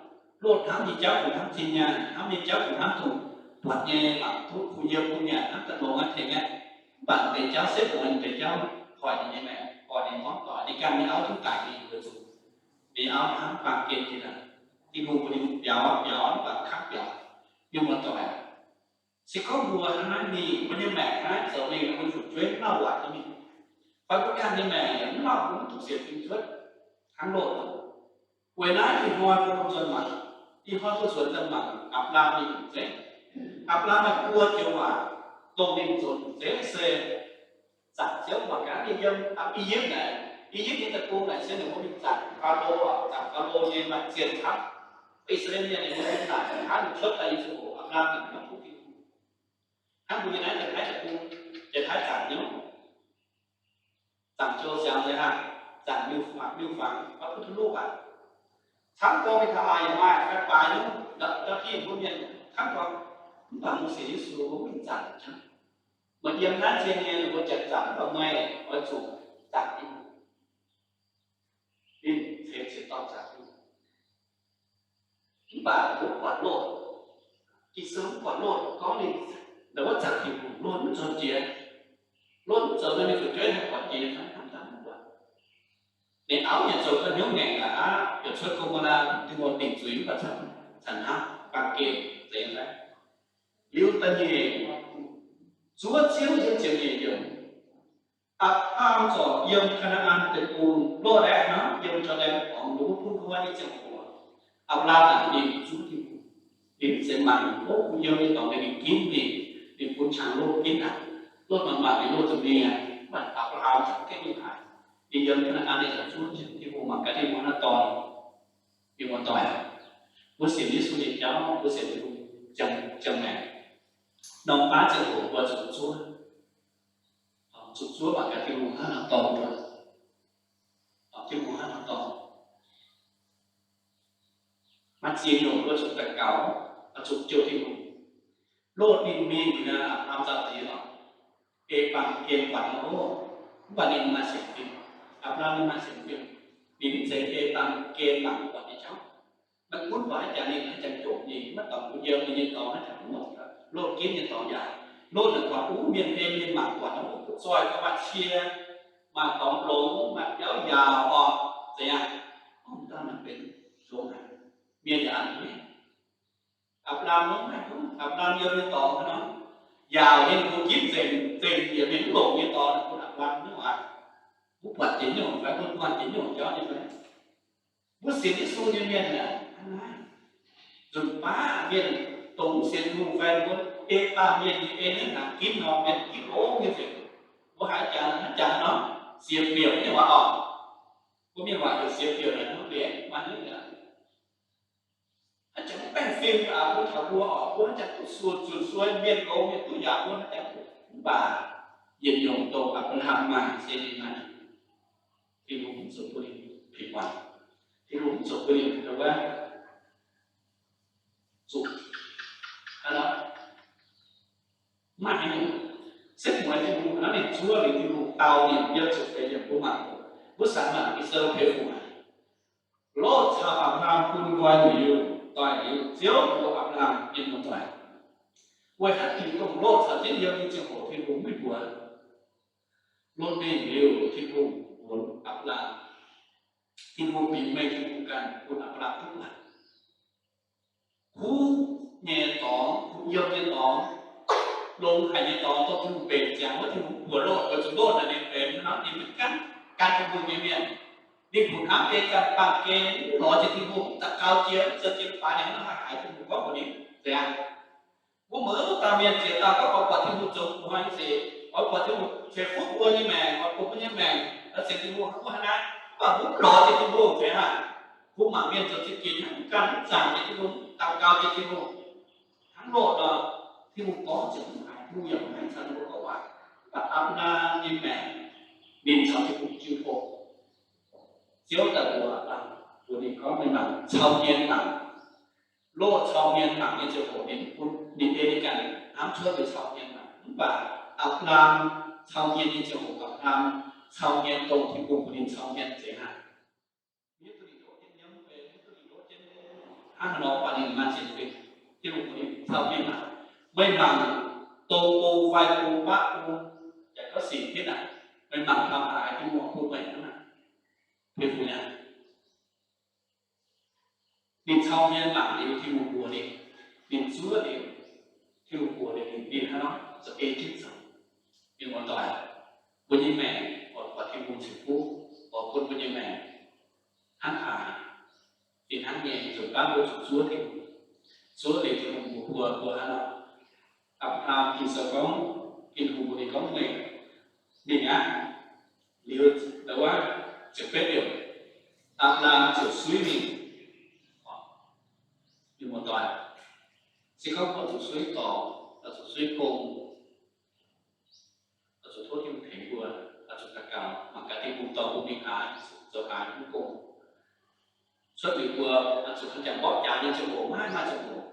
loz hnamv nyei jauv kungx hnamv zinh nyaanh, hnamv nyei jauv kungx hnamv dongh buatc nyei mangc duqv kuh yiem kuh nyanc hnangv daaih longx aqv tengx aqv. Mv baac deix jauv setv muonz deix jauv hoic ninh nyei maengc, hoic ninh gorngv doic, ninh ganh nyei auv duqv daic mingh weic zuqc ninh auv hnamv baamh gen jiex daaih. Tin-Hungh mbuox ninh biaux, biaux mv baac kangv biaux. Mienh muoz-doic aac, se gorngv mbuo hnangv naaiv mingh, mbuo nyei maengc hnangv naaiv zoux mingh, mbuo fu'jueiv lauh waac nyei mingh, fai mbuo ganh nyei maengc yaac mv lauh, mbuo mv duqv sienx fim cuotv hnangv Lotv. Weic naaiv ih hnoi mbuo nzuonx mangc, ih hnoi mbuo nzuonx daaih mangc Apc^laam nyei nyungc zeiv. Apc^laam maaih buo joux waac dongh ninh zoux nyungc zeiv se zanc Ziouv mangc gaax ninh yiem I^yipv naaic, I^yipv nyei deic-bung naaic se ninh mbuo mingh zanc Faalo, zanc Faalo nyei maaih zienh camv. I^saa^laa^en Mienh ninh mbuo mingh zanc hnangv, ninh cuotv daaih nyei ziangh hoc Apc^laam naaic mv duqv Tin-Hungh. Hnangv mbuo nyei naaiv Janx-Taiv deic-bung, Janx-Taiv zanc nyungc, zanc Joux Siangx nzengc aqv, zanc Miuc-Fangx, Miuc-Fangx, bapc duqv duqv luqv aqv. Camv gorngv mingh taux aac yaac maaih fai baaix nyungc, ndau, ndau dingh mbuo mienh camv gorngv, mv baac mbuo sienx Yesu mbuo mv zanc camv. Meih yiem naaiv zien nyei ninh mbuo janx zanc, mv baac meih oix zuqc zanc Tin-Hungh. Ninh ceix ziex dauh zanc Tin-Hungh. Mv baac mbuo mv buatc Lotv, Ging-Sou mv buatc Lotv gorngv ninh, ninh wuov zanc Tin-Hungh, Lotv mv nzuonx jiex. Lotv mv zoux nor, ninh fu'jueiv haih buatc jiex nyei fai? Hnamv daaih mv buatc. Ninh auv yaac zoux ganh hnyouv ngaengc aqv, yaac cuotv Go^mo^laa, Tin-Hungh dingc zuiz mv baac caux, caux hnamv baamh gen zeiz fai? Liuz da'nyeic, zuov Ziouv yiem ziepc nyeic yiemc, Apc^laam zorc yiem Kaa^naa^an Deic-Bung, Lotv aeqv, hnangv yiem Jor^ndaen Orngx, ninh mbuo bun gu'nyuoz nyei ziangh hoc, Apc^laam naaic ninh zuov Tin-Hungh. Ninh mv zeiz mangc, o, kuh yiem nyei dorngx, ninh ginv mingh, ninh bun qangx Lotv ginv aqv. Lotv mangc mangc ninh, Lotv zuqc mingh aqv. Mv baac Apc^laam za'gengh mingh haaix, ninh yiem Kaa^naa^an, ninh zuqc zuov Tin-Hungh, mangc gaax Tin-Hungh hnangv haaix dorngx. Mienh muoz-doic, mbuo sienx Yesu nyei jauv, mbuo sienx Tin-Hungh ziangh, ziangh maengc, norm baav ziangh hoc mbuo zuqc zuov, zuqc zuov mangc gaax Tin-Hungh hnangv haaix dorngx, Tin-Hungh hnangv haaix dorngx. Maaih ziex nyungc mbuo zuqc daux gaux, zuqc jouh Tin-Hungh. Lotv ninh mingh naaic, Apc^laam nzauh deix lorqc, ei baamh gen buatc nor, mv baac ninh maaih sienx fim. Apc^laam ninh maaih sienx fim, ninh mv zeiz ei baamh gen mangc buatc nyei jauv. Maiv gunv buatc haaix jaax ninh haaix jaax jomc, ninh maiv dorngc kuh yiem, ninh nyei dorngx haaix jaax mv muangx, Lotv ginv nyei dorngx yaac, Lotv naaic buatc wuov mienh ei mienh mangc buatc nor, zoih gauh maaih cie, maaih dorngx longx, maaih biauv yaauc orqc, zeiz aqv. Ov, dangh naaiv benx longx haic, mienh yaac a'hneiv. Apc^laam maiv gunv, Apc^laam yiem nyei dorngx nor, yaauc nyei ninh mbuo ginv nzengc, nzengc yaac mienh mv longc nyei dorngx, ninh mbuo Apc^laam nyungc aqv. Mbuo buatc jiex nyungc fai? Mbuo buatc jiex nyungc jauv nyei fai? Mbuo sienx Yesu nyei mienh aeqv, hnangv naaiv, nzunc baav mienh dongh mv sienx Tin-Hungh fai mbuo ei baamh mienh nyei ei naaiv hnaangx ginv nor, mienh ginv longx nyei nzengc. Mbuo haiz jangx, haiz jangx nor, siex biouc nyei waac orqc. Mbuo mienh waac heuc siex biouc naaic, mbuo mbienc maaih nyungc aqv. Haaix jangx mv baengh fim aqv, mbuo taux mbuo orqc, mbuo haaix jangx duqv suonc, suonc suoi, mienh goux mienh duqv yaac mbuo haaix jangx duqv. Mv baac yietc nyungc dongh Apc^laam maaih se ninh maaih, Tin-Hungh mv zuqc bun ninhผิดหวัง, Tin-Hungh mv zuqc bun ninh wuov zuqc, hnangv nor, maaih haaix nyungc, setv mueiz Tin-Hungh hnangv ninh zuov liuz Tin-Hungh dau ninh yiem ziepc feix yiemc mbuo mangc, mbuo samx mangc Ging-Sou peix fungc haic. Lotv caux Apc^laam bun nqoi liuz, doix-liuz, Ziouv mbuox Apc^laam, mienh muoz-doic, weic haaix diuc dongh Lotv caux jienv yiem nyei ziangh hoc Tin-Hungh mv mbuox? Lotv mingh liuz, Tin-Hungh mbuox Apc^laam, Tin-Hungh bingx meih Tin-Hungh ganh bun Apc^laam duqv buatc. Kuv nyei dorngx, kuh yiem nyei dorngx, longx haic nyei dorngx, dongh Tin-Hungh mbenc ziangx wuov, Tin-Hungh mv buoc Lotv, weic zuqc Lotv naaic ninh benx, ninh mv gan, gan Tin-Hungh nyei mienh. Ninh kungx hnamv ei ganh baamh gen, mv lorz jiex Tin-Hungh, mv daux gaux jiex, mv zoux jiex leiz-baaix, ninh mv haih haiz Tin-Hungh gorngv mbuox ninh. Zeiz aqv. Mbuo muoz dauh mienh ziex dauh gorngv oix buatc Tin-Hungh zoux gu'nguaaic nyei sic, oix buatc Tin-Hungh ceix fuqv mbuo nyei maengc, oix bungx mbuo nyei maengc, oix sienx Tin-Hungh hnangv mbuo hnangv naaiv, mv baac mbuo mv lorz jiex Tin-Hungh, zeiz aqv. Mbuo mangc mienh zoux zingh ginx hnangv, mv gan mv zaangc jiex Tin-Hungh, daux gaux jiex Tin-Hungh. Hnangv Lotv nor, Tin-Hungh gorngv ziouc mv haiz, Tin-Hungh yaac mv haiz caux ninh mbuo gorngv waac. Mv baac Apc^laam nyei maengc, ninh caux Tin-Hungh jiu tong. Ziouv daaih mbuox Apc^laam, mbuox ninh gorngv, mienh mangc, cau hmien mangc. Lotv cau hmien mangc nyei ziangh hoc, ninh bun, ninh ei ninh ganh hnamv cuotv mbuo cau hmien mangc. Mv baac Apc^laam cau hmien nyei ziangh hoc, Apc^laam cau hmien dongh Tin-Hungh bun ninh cau hmien zeiz hnangv. Hnangv haaix nor baac ninh maaih sienx fim, Tin-Hungh bun ninh cau hmien mangc. Meih mangc dongh bung fai bung baqv bung, yaac gorngv sic hitv aqv. Meih mangc taux haaix, Tin-Hungh bun meih hnangv naaic. Meih bun aqv. Ninh cau hmien mangc liuz, Tin-Hungh mbuox ninh, ninh zuov liuz, Tin-Hungh mbuox ninh, ninh hnangv nor za'gengh jienv zoux. Mienh muoz-doic, mbuo nyei maengc oix buatc Tin-Hungh ceix fuqv, oix bun mbuo nyei maengc hnangv haaix, fih hnangv nyei, nzunc baav mbuo zuqc zuov Tin-Hungh. Zuov liuz Tin-Hungh mbuox mbuo, mbuo hnangv nor. Apc^laa^ham Ging-Sou gorngv, Tin-Hungh mbuox ninh gorngv, meih mingh aqv. Liuz, ndau wuov, ziepc betv yiemc, Apc^laa^ham ziouc suiv mingh. Mienh muoz-doic, se gorngv oix zuqc suiv dorngx, oix zuqc suiv gong, oix zuqc tov Tin-Hungh tengx mbuo, oix zuqc daux gaux, mangc gaax Tin-Hungh dorh mbuo mingh haaix, zoux haaix nyungc gong. Cuotv liuz mbuo oix zuqc hnangv jangx mborqv jaax nyei ziangh hoc, maiv maaih ziangh hoc,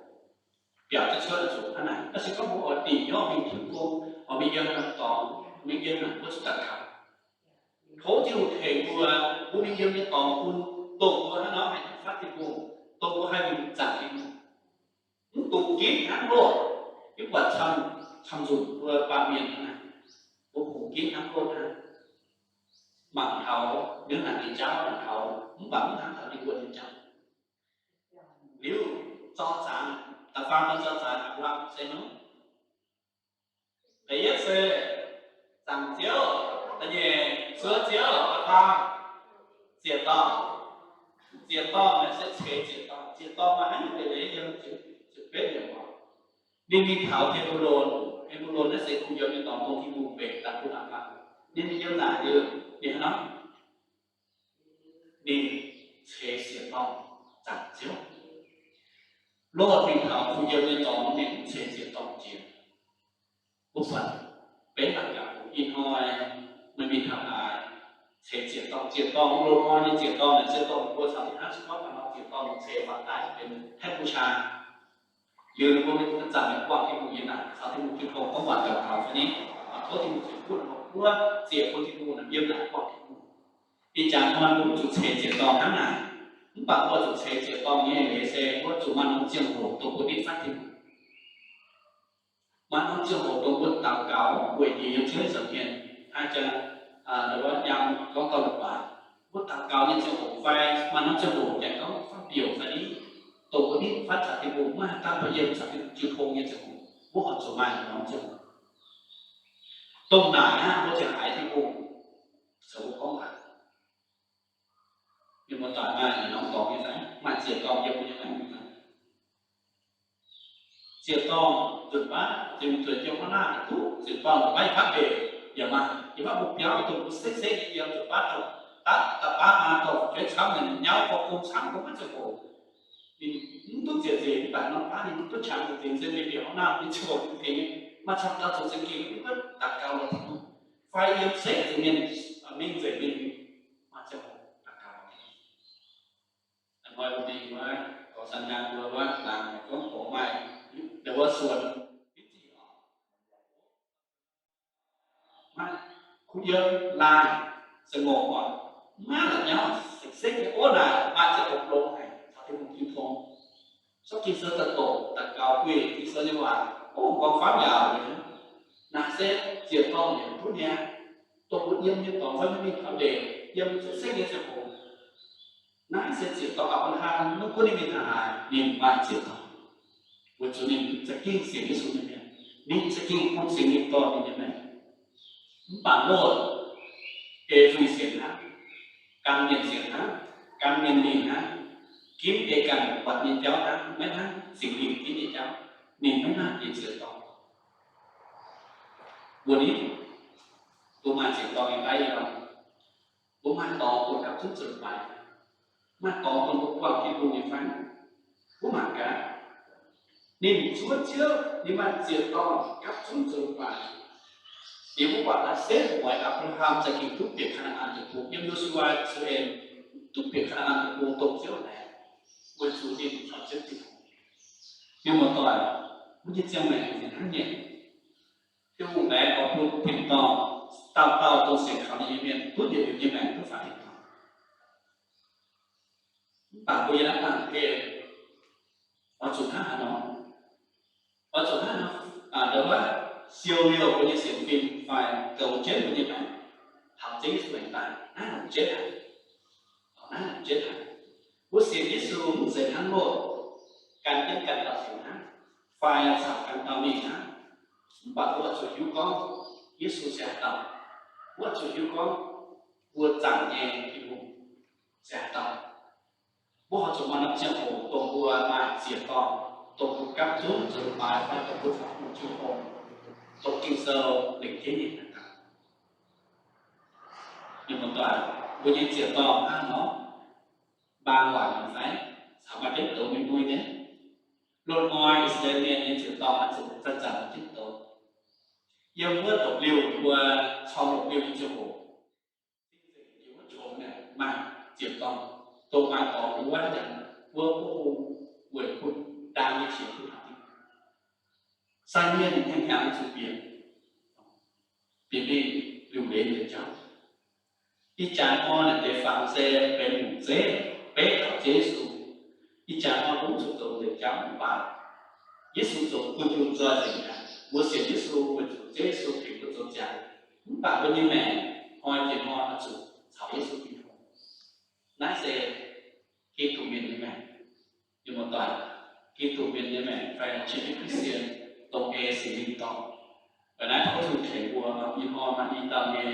biaux jienv cuotv oix zuqc hnangv naaic. Naaiv se gorngv mbuo oix dingc nyorqv mingh tiuv gong, oix mingh yiem haaix dorngx, mingh yiem naaic, mbuo zuqc daux gaux. Tov Tin-Hungh tengx mbuo, mbuo mingh yiem nyei dorngx bun dongh mbuo hnangv nor haih nyei fatv Tin-Hungh, dongh mbuo haih mingh zaangc Tin-Hungh. Mv dungx ginv hnangv loz, mv buatc camv, camv nzunc mbuo baamh mienh hnangv naaic, mbuo kungx ginv hnangv loz hnangv. Mangc taux miuc naanc nyei jauv, mangc taux, mv baac mv hnangv taux ninh mbuo nyei jauv. Liuz, zorqv zaangc, da'faam nor zorqv zaangc Apc^laa^ham se nor, da'yietv se zaangc Ziouv, da'nyeic zuov Ziouv, da'faam ziec-dorngh. Ziec-dorngh naaic se ceix ziec-dorngh. Ziec-dorngh maaih haaix nyungc eix leiz yiem? Ziepc betv yiemc oc. Ninh mingh taux He^mbo^lon. He^mbo^lon naaiv se kuh yiem nyei dorngx, dongh Tin-Hungh mbenc daaih bun Apc^laa^ham. Ninh mingh yiem naaic liuz, ninh hnangv nor, ninh ceix ziec-dorngh zaangc Ziouv. Lotv mingh taux kuh yiem nyei dorngx, ninh mv ceix ziec-dorngh jiex. Mbuo buatc benx mangc gaax, ih hnoi meih mingh taux haaix, ceix ziec-dorngh. Ziec-dorngh, loz-hnoi nyei ziec-dorngh naaic se dongh mbuo caux hnangv se gorngv hnangv nor ziec-dorngh ceix faaux daaih benx แท่นบูชา. Liuz ninh mbuo mingh zanc mingh buangh Tin-Hungh nyei naanc, caux Tin-Hungh jiu tong gorngv waac daux gaux fai ni, tov Tin-Hungh ceix fuqv ninh mbuo, ziec bun Tin-Hungh, yiem naaic buangh Tin-Hungh. Ih jaax hnoi mbuo mv zuqc ceix ziec-dorngh hnangv naaic, mv baac mbuo zuqc ceix ziec-dorngh nyei eix leiz se mbuo zuqc maaih norm ziangh hoc dongh mbuo nitv fatv Tin-Hungh. Maaih norm ziangh hoc dongh mbuo daux gaux weic jiex yiem Ziouv nyei nza'hmien, haih jangx, aa, wuov nyaam gorngv dauh leiz-baaix, mbuo daux gaux nyei ziangh hoc fai maaih norm ziangh hoc jangx gorngv fav-mbiouc fai ni, dongh mbuo nitv fatv caux Tin-Hungh, maiv haih dangh mbuo yiem caux Tin-Hungh jiu tong nyei ziangh hoc, mbuo horpc zuqc maaih norm ziangh hoc. Dongh naaic aqv, mbuo ziouc haiz Tin-Hungh caux mbuo gorngv waac. Mienh muoz-doic, maaih norm dorngx nyei fai? Maaih ziec-dorngh yiem mbuo nyei maengc fai? Ziec-dorngh nzunc baav, ziec-dorngh nzunc baav yiem haaix naaic duqv, ziec-dorngh nzunc baav yiem baav mbenc yaac maaih, yiem baav mbuo biauv dongh mbuo sekv-sekv nyei yiem nzunc baav dongh daav, daaih baav maa dorh fu'jueiv camv nyei nyauv gorqv gong camv gorngv maiv ziangh hoc. Ninh mv duqv nzieqc nzengc, mv baac norm baav ninh mv duqv qangx nzengc, se mingh bieqc haaix nor ninh ziangh hoc tengx nyei, maaih camv dauh zoux za'gengh mv duqv daux gaux lorz Tin-Hungh, fai yiem sekv nzengc mienh, mingh nzengc mingh, maaih ziangh hoc daux gaux lorz Tin-Hungh. Hnoi mbuo mingh wuov, gorx san nyaanh mbuo wuov, laangz gorngv gorx maaih, ndau wuov suonx, maiv kuh yiem laanh, สงบ oc, maiv la'nyauv, sekv-sekv nyei. Ov, naaic maaih ziangh hoc longx haic caux Tin-Hungh jiu tong. Zorqv Ging-Sou daaih doqc, daux gaux gueic Ging-Sou nyei waac, ov, gorngv faamv yaauc nyei. Naaic se ziec-dorngh yietc duqv niaa, dongh mbuo yiem nyei dorngx fai mingh taux ndeic, yiem sekv-sekv nyei ziangh hoc. Naaiv se ziec-dorngh Apc^laa^ham, mv gunv ninh mingh taux haaix, ninh maaih ziec-dorngh, weic zuqc ninh za'gengh sienx Yesu nyei mienh, ninh za'gengh bun Singx Lingh dorh ninh nyei maengc. Mv baac Lotv ei zuiz sienx hnangv, gan mienh sienx hnangv, gan mienh mingh hnangv, ginv ei ganh buatc nyei jauv hnangv, maiv hnangv Singx Lingh ginv nyei jauv. Ninh maiv maaih ninh ziec-dorngh. Mbuo ni, mbuo maaih ziec-dorngh nyei daaih yiem, mbuo maaih dorngx bun gapv zunv zoux leiz-baaix, maaih dorngx bun mbuo buangh Tin-Hungh nyei fai? Mbuo mangc gaax, ninh zuov Ziouv, ninh maaih ziec-dorngh gapv zunv zoux leiz-baaix. Yie mbuo buatc naaiv setv mueiz Apc^laa^ham za'gengh duqv bieqc Kaa^naa^an Deic-Bung, yiem Yo^su^waa Sou En, duqv bieqc Kaa^naa^an Deic-Bung dongh Ziouv laengz, weic zuqc ninh caux Ziouv jiu tong. Mienh muoz-doic, mbuo nyei ziangh maengc hnangv nyei. Tin-Hungh laengz oix bun tin-dorngh dauh dauh dongh sienx kaux ninh nyei mienh duqv njiec liuz nyei maengc duqv faaux tin-dorngh. Mv baac mbuo yiem naaiv baamh gen oix zuqc hnangv haaix nor? Oix zuqc hnangv haaix nor Ndongc wuov siou liouh mbuo nyei sienx fim fai goux jienv mbuo nyei maengc taux Ziouv Yesu aengx daaih, naaiv longc jienv haic. Naaiv longc jienv haic. Mbuo sienx Yesu mv zeiz hnangv loh, gan jienv gan dauh sienx hnangv, fai caux gan dauh mingh hnangv. Mv baac mbuo oix zuqc hiuv gorngv Yesu se haaix dauh. Mbuo oix zuqc hiuv gorngv mbuo zaangc nyei Tin-Hungh se haaix dauh. Mbuo oix zuqc maaih norm ziangh hoc dongh mbuo maaih ziec-dorngh, dongh mbuo gapv zunv zoux leiz-baaix fai dongh mbuo caux Tin-Hungh jiu tong, dongh Ging-Sou lengc jeiv nyei naaic gaax. Mienh muoz-doic, mbuo nyei ziec-dorngh hnangv nor, mbaang waaic nyei fai? Caux maaih jienv douz mingh muic nyei. Loz-hnoi I^saa^laa^en Mienh nyei ziec-dorngh oix zuqc zanc-zanc maaih jienv douz. Yiem wuov longc liouh, mbuo corng longc liouh nyei ziangh hoc, dingh nzengc yiem wuov qongx naaic maaih ziec-dorngh, dongh maaih dorngx wuov, mbuo mbuo hungh weic bun ndaang nyei qiex bun haaix diuh. Sai mienh hnyangx-hnyangx zuqc bieqc, bieqc mingh liuc leiz deix jauv. Ih jaax hnoi naaic deix fangx se benx nyungc zeiv beiv taux Ziouv Yesu. Ih jaax hnoi mbuo mv zuqc zoux deix jauv mv baac Yesu zoux bun mbuo nzoih nzengc aqv. Mbuo sienx Yesu weic zuqc Ziouv Yesu tengx mbuo zoux ziangx. Mv baac mbuo nyei maengc hnoi jiex hnoi oix zuqc caux Yesu mingh tongx. Naaiv se Giduc mienh nyei maengc. Mienh muoz-doic, Giduc mienh nyei maengc fai Chin Christian dongh ei Singx Lingh dorngc. Weic naaiv tov Tin-Hungh tengx mbuo, ih hnoi maaih i dauh nyei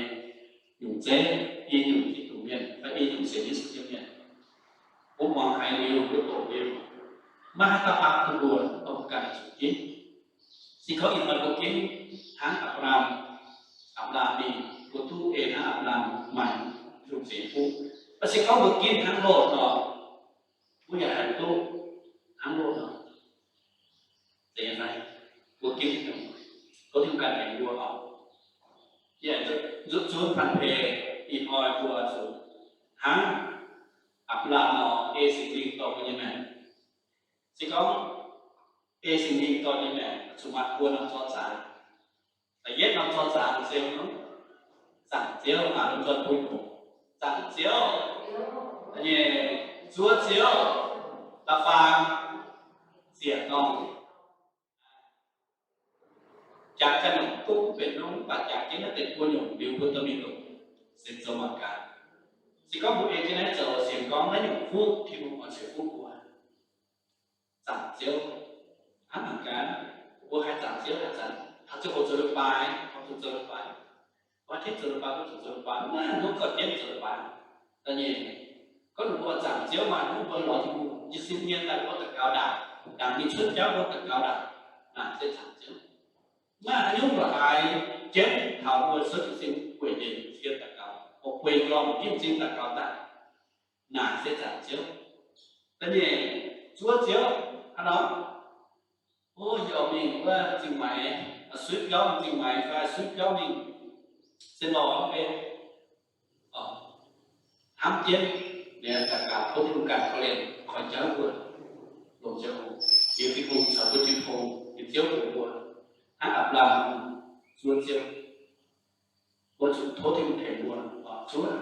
nyungc zeiv, i nyungc Giduc mienh fai i nyungc sienx Yesu nyei mienh. Mbuo muangx haiz liuz, mbuo doqc liuz, maiv haih daaih baav duqv mbuo, mbuo ganh zuqc ginv. Se gorngv ih hnoi mbuo ginv hnangv Apc^laam, Apc^laam mingh, mbuo duqv ei hnangv Apc^laam maaih Tin-Hungh ceix fuqv. Mv baac se gorngv mbuo ginv hnangv Lotv nor, mbuo yaac haih duqv hnangv Lotv nor. Zeiz nyei fai? Mbuo ginv nyungc, tov Tin-Hungh ganh tengx mbuo oc. Yie zuqc zunv panh peix ih hnoi mbuo zuqc hnangv Apc^laam nor, ei Singx Lingh dorh mbuo nyei maengc. Se gorngv ei Singx Lingh dorh nyei maengc zuqc maaih buo norm zor zaanx. Da'yietv norm zor zaanx se Zaangc Ziouv, aa, lomh nzoih bun nyungc. Zaangc Ziouv, nyei, zuov Ziouv, da'faam ziec-dorngh. Jangx ganh nyungc duqv benx nor, mv baac jangx jienv naaiv deix buo nyungc liuz mbuo dorh mingh longc se zoux mangc gaax. Se gorngv mbuo ei jienv naaiv zoux sienx gorngv naaiv nyungc fuqv Tin-Hungh oix ceix fuqv mbuo. Zaangc Ziouv, hnangv naaic gaax, mbuo haih zaangc Ziouv haaix zanc? Taux ziangh hoc zoux leiz-baaix, taux ziangh hoc zoux leiz-baaix, mbuo haih tengx zoux leiz-baaix, mbuo zuqc zoux leiz-baaix, maiv haih gorngv jienv zoux leiz-baaix. Da'nyeic, gorngv ninh mbuo zaangc Ziouv maaih hnyouv mbuo lorz Tin-Hungh jiez sin nyei daaih mbuo daux gaux ndaangc, ndaangc mingh cuotv jauv mbuo daux gaux ndaangc, naaic se zaangc Ziouv. Maiv haih hnyouv lorz haaix jienv taux mbuo cuotv jiez sin weic njiec cien daux gaux, oix bueix njormh ginv m'zing daux gaux daaih, naaic se zaangc Ziouv. Da'nyeic, zuov Ziouv hnangv nor, o, yie oix mingh wuov m'zing maix, suiv biauv m'zing maix fai suiv biauv mingh, se lorz mv bei, hnamv jienv, daux gaux tov Tin-Hungh ganh korv-lienh, koi jauv mbuo, longc Ziouv, liuz Tin-Hungh caux mbuo jiu tong, liuz Ziouv bun mbuo, hnangv Apc^laam zuov Ziouv. Mbuo zuqc tov Tin-Hungh tengx mbuo zuov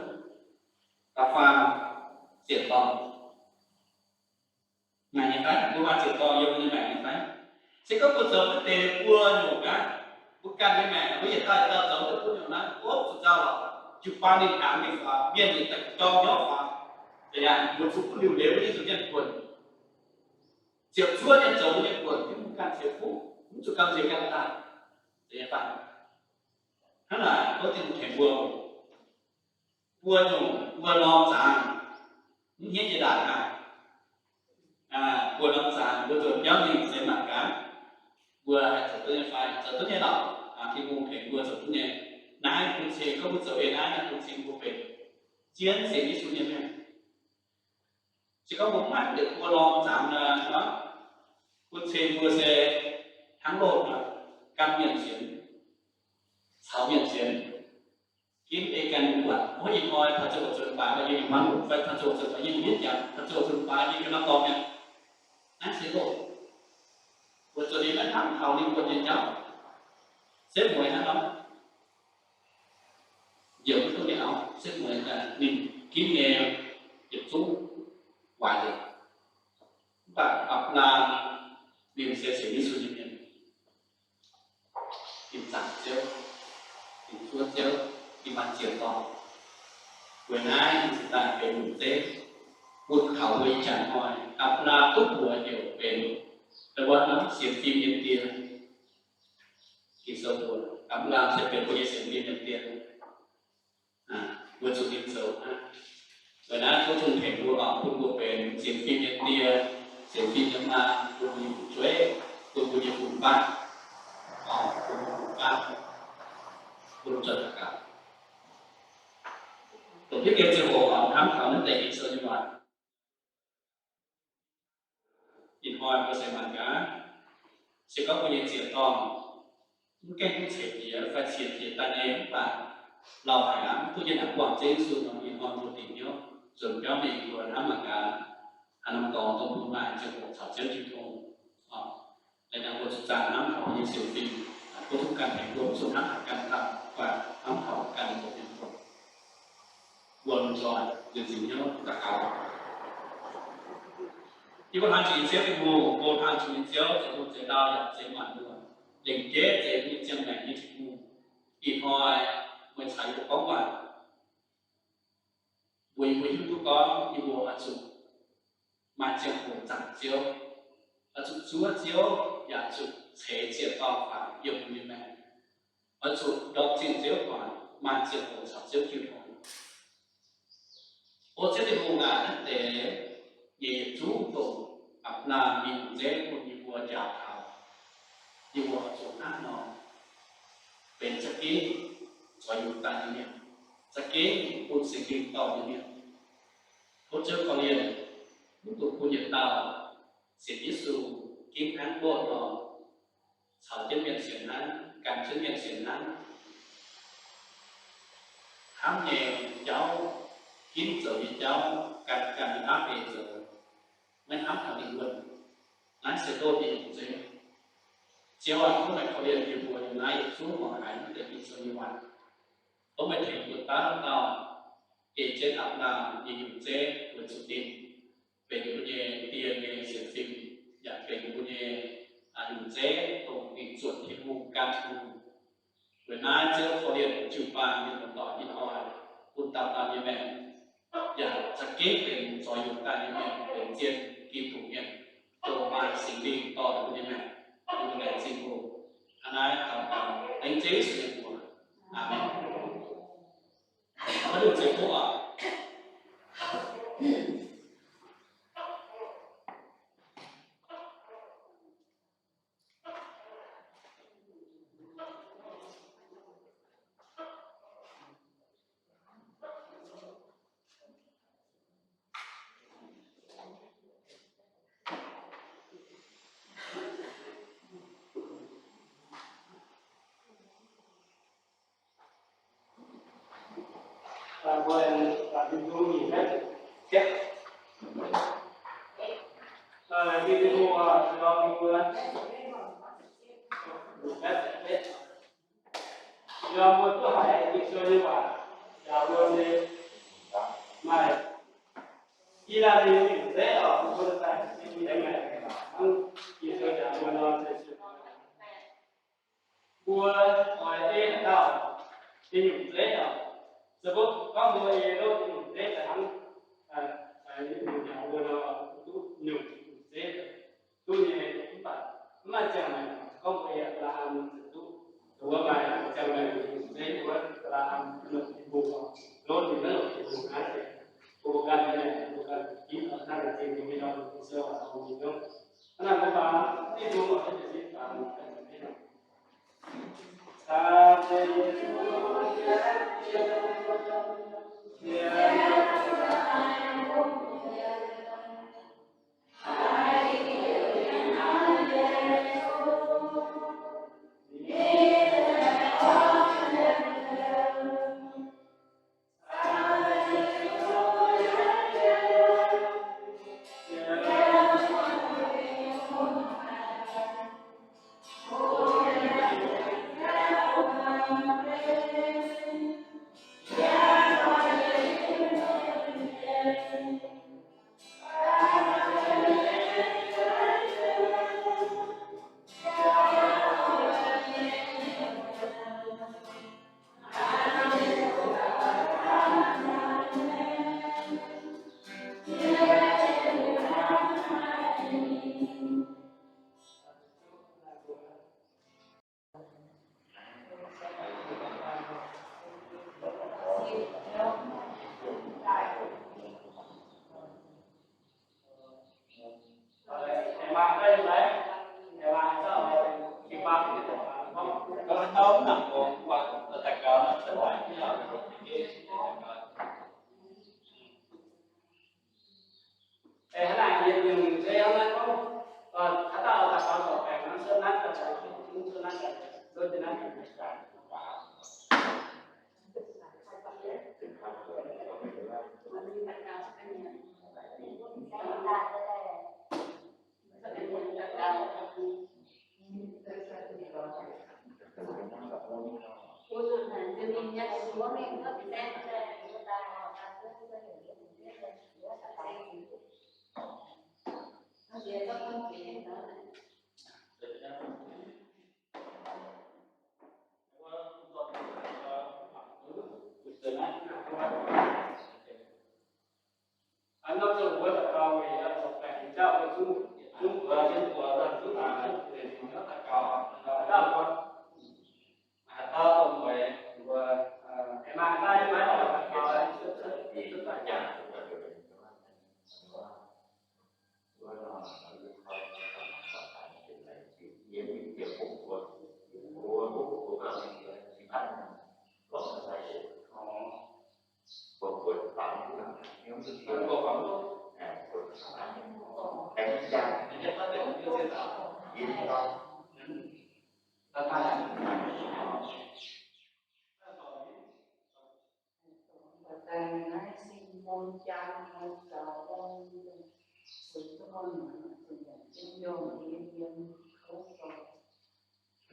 da'faam ziec-dorngh. Maengc nyei fai? Mbuo maaih ziec-dorngh yiem mbuo nyei maengc nyei fai? Se gorngv mbuo zoux maiv deix buo nyungc aqv, mbuo ganh nyei maengc, mbuo yietc dauh yietc dauh zoux maiv deix buo nyungc naaiv, ov, zuqc nzauh lorqc. Jiu-baang ninh hnyangx nyei faaux, mienh ninh daaih jorm hnyouv faaux, zeiz aqv, mbuo zuqc mv liuc leiz mbuo nyei zuqc mienh buonc. Ziepc zuoqv nyei zoux mbuo nyei buonc, Tin-Hungh ganh ceix fuqv, mv zuqc gamh nziex ganh daaih. Zeiz nyei fai? Hnangv naaic, tov Tin-Hungh tengx mbuo. Mbuo nyungc, mbuo norm zaangc, mv hietv jiex ndaangc aqv. Mbuo norm zaangc, mbuo zuqc biauv mingh se mangc gaax, mbuo haih zoux duqv nyei fai? Zoux duqv nyei lorqc. Tin-Hungh tengx mbuo zoux duqv nyei. Naaiv bun cing, gorngv mbuo zoux ei naaiv, naaiv bun cing mbuo benx zien sienx Yesu nyei mienh. Se gorngv mbuo maiv deix buo norm zaangc nor, bun cing mbuo se hnangv Lotv nor, gan mienh sienx, caux mienh sienx. Ginv ei ganh buatc, ov, ih hnoi taux ziangh hoc zoux leiz-baaix, yie mingh hmuangv, fai taux ziangh hoc zoux leiz-baaix, yie mingh yietv jaax, taux ziangh hoc zoux leiz-baaix, yie ganh norm dorngx mi'aqv. Naaiv se Lotv. Weic zuqc ninh maiv hnamv taux ninh buatc nyei jauv, setv mueiz hnangv nor. Njiec maiv duqv ninh auv, setv mueiz daaih ninh ginv nyei yietc zungv waaic nzengc. Mv baac Apc^laam ninh se sienx Yesu nyei mienh. Ninh zaangc Ziouv, ninh zuov Ziouv, ninh maaih ziec dorngh. Weic naaiv ninh ziouc daaih benx nyungc zeiv bun taux mbuo ih jaax hnoi. Apc^laa^ham duqv mbuox heuc benx, mbuo hnamv sienx fim nyei die. Ging-Sou mbuox Apc^laa^ham se benx mbuo nyei sienx fim nyei die. Mbuo zuqc ninh zoux hnangv. Weic naaiv tov Tin-Hungh tengx mbuo, bun mbuo benx sienx fim nyei die, sienx fim nyei maa, bun mbuo nyei fu'jueiv, bun mbuo nyei fun-faqv, bun mbuo nyei fun-faqv, bun mbuo zuotc daux gaux. Dongh hiuv deix ziangh hoc hnamv taux naaiv deix Ging-Sou nyei waac. Ih hnoi mbuo se mangc gaax, se gorngv mbuo nyei ziec-dorngh mv gaengh duqv ceix jiez fai ceix jiez daaih nyei mv baac lauh haic aqv, mv duqv yiem naaic buangh Ziouv Yesu nor, ih hnoi mbuo dingc hnyouv nzuonx biauv mingh mbuo hnamv mangc gaax, haaix norm dorngx dongh mbuo maaih ziangh hoc caux Ziouv jiu tong. Laengz zingh mbuo zuqc zaah hnamv taux mbuo nyei sienx fim, tov Tin-Hungh ganh tengx mbuo, mv zuqc hnamv haic ganh dauh, mv baac hnamv taux ganh mbuo nyei buonc. Mbuo lomh nzoih nzengc nzengc hnyouv daux gaux. Yie mbuo hnamv zuqc nyei Ziouv Tin-Hungh, mbuo hnamv zuqc nyei Ziouv zeix hungh zeix ndau yaac zeix maanc muotc, lengc jeiv zeix mbuo nyei ziangh maengc nyei Tin-Hungh. Ih hnoi meih caux yie mbuo gorngv waac, mbuox yie mbuo hiuv duqv gorngv yie mbuo oix zuqc maaih ziangh hoc zaangc Ziouv, oix zuqc zuov Ziouv, yaac zuqc ceix ziec-dorngh faaux yiem mbuo nyei maengc, oix zuqc ndortv zingh Ziouv hoic, maaih ziangh hoc caux Ziouv jiu tong. O Ziouv Tin-Hungh aac, naaiv deix nyei yietc zungv dongh Apc^laa^ham nyei nyungc zeiv bun yie mbuo njaaux taux, yie mbuo zuqc hnangv nor benx za'gengh zoux yungz daaih nyei mienh, za'gengh bun Singx Lingh dorh nyei mienh. Tov Ziouv korv-lienh, mv dungx bun yietc dauh sienx Yesu ginv hnangv mbuo nor, caux jienv mienh sienx hnangv, gan jienv mienh sienx hnangv, hnamv nyei jauv, ginv zoux nyei jauv, gan gan nyei hnamv deix zoux, maiv hnamv taux lingh wuonh. Naaiv se ndoh nyei nyungc zeiv. Ziouv aac, tov meih korv-lienh yie mbuo yiem naaiv yietc zungv muangx haiz naaiv deix Ging-Sou nyei waac. Tov meih tengx mbuo dauh dauh ei jienv Apc^laa^ham nyei nyungc zeiv weic zuqc ninh benx yie mbuo nyei die nyei sienx fim, yaac benx yie mbuo nyei nyungc zeiv dongh ninh zuotc Tin-Hungh, gan Tin-Hungh. Weic naaiv Ziouv korv-lienh jiu-baang nyei longc doic ih hnoi bun dauh dauh nyei maengc, yaac za'gengh benx zoux yungz daaih nyei mienh, benx zien Giduc mienh, dongh maaih Singx Lingh dorh ninh mbuo nyei maengc. Yie mbuo laengz zingh mbuo. Hnangv naaiv daux gaux dengv Yesu nyei mbuox. Aamen. Maiv dungx ceix fuqv aac. Yie mbuo duqv haiz Ging-Sou nyei waac, yaac mbuo se maaih i laanh nyei nyungc zeiv oc, mbuo daaih nyei maengc hnangv Ging-Sou jangx mbuo nor se mbuo oix ei haaix dauh nyei nyungc zeiv oc. Se gorngv mbuo ei Lotv nyei nyungc zeiv daaih hnangv, nyungc jangx mbuo nor duqv nyungc zeiv duqv nyei, mv baac mv maaih ziangh maengc gorngv mbuo ei Apc^laa^ham ziouc duqv. Mbuo maaih ziangh maengc nyungc zeiv wuov, Apc^laa^ham longc Tin-Hungh, Lotv ninh maiv longc Tin-Hungh naaiv deix, mbuo ganh nyei maengc mbuo ganh ginv oix ganh laengz zingh mbuo nyei ndau, Ging-Sou waac dongh ninh hnangv naaic mbuo faaux Tin-Hungh oc,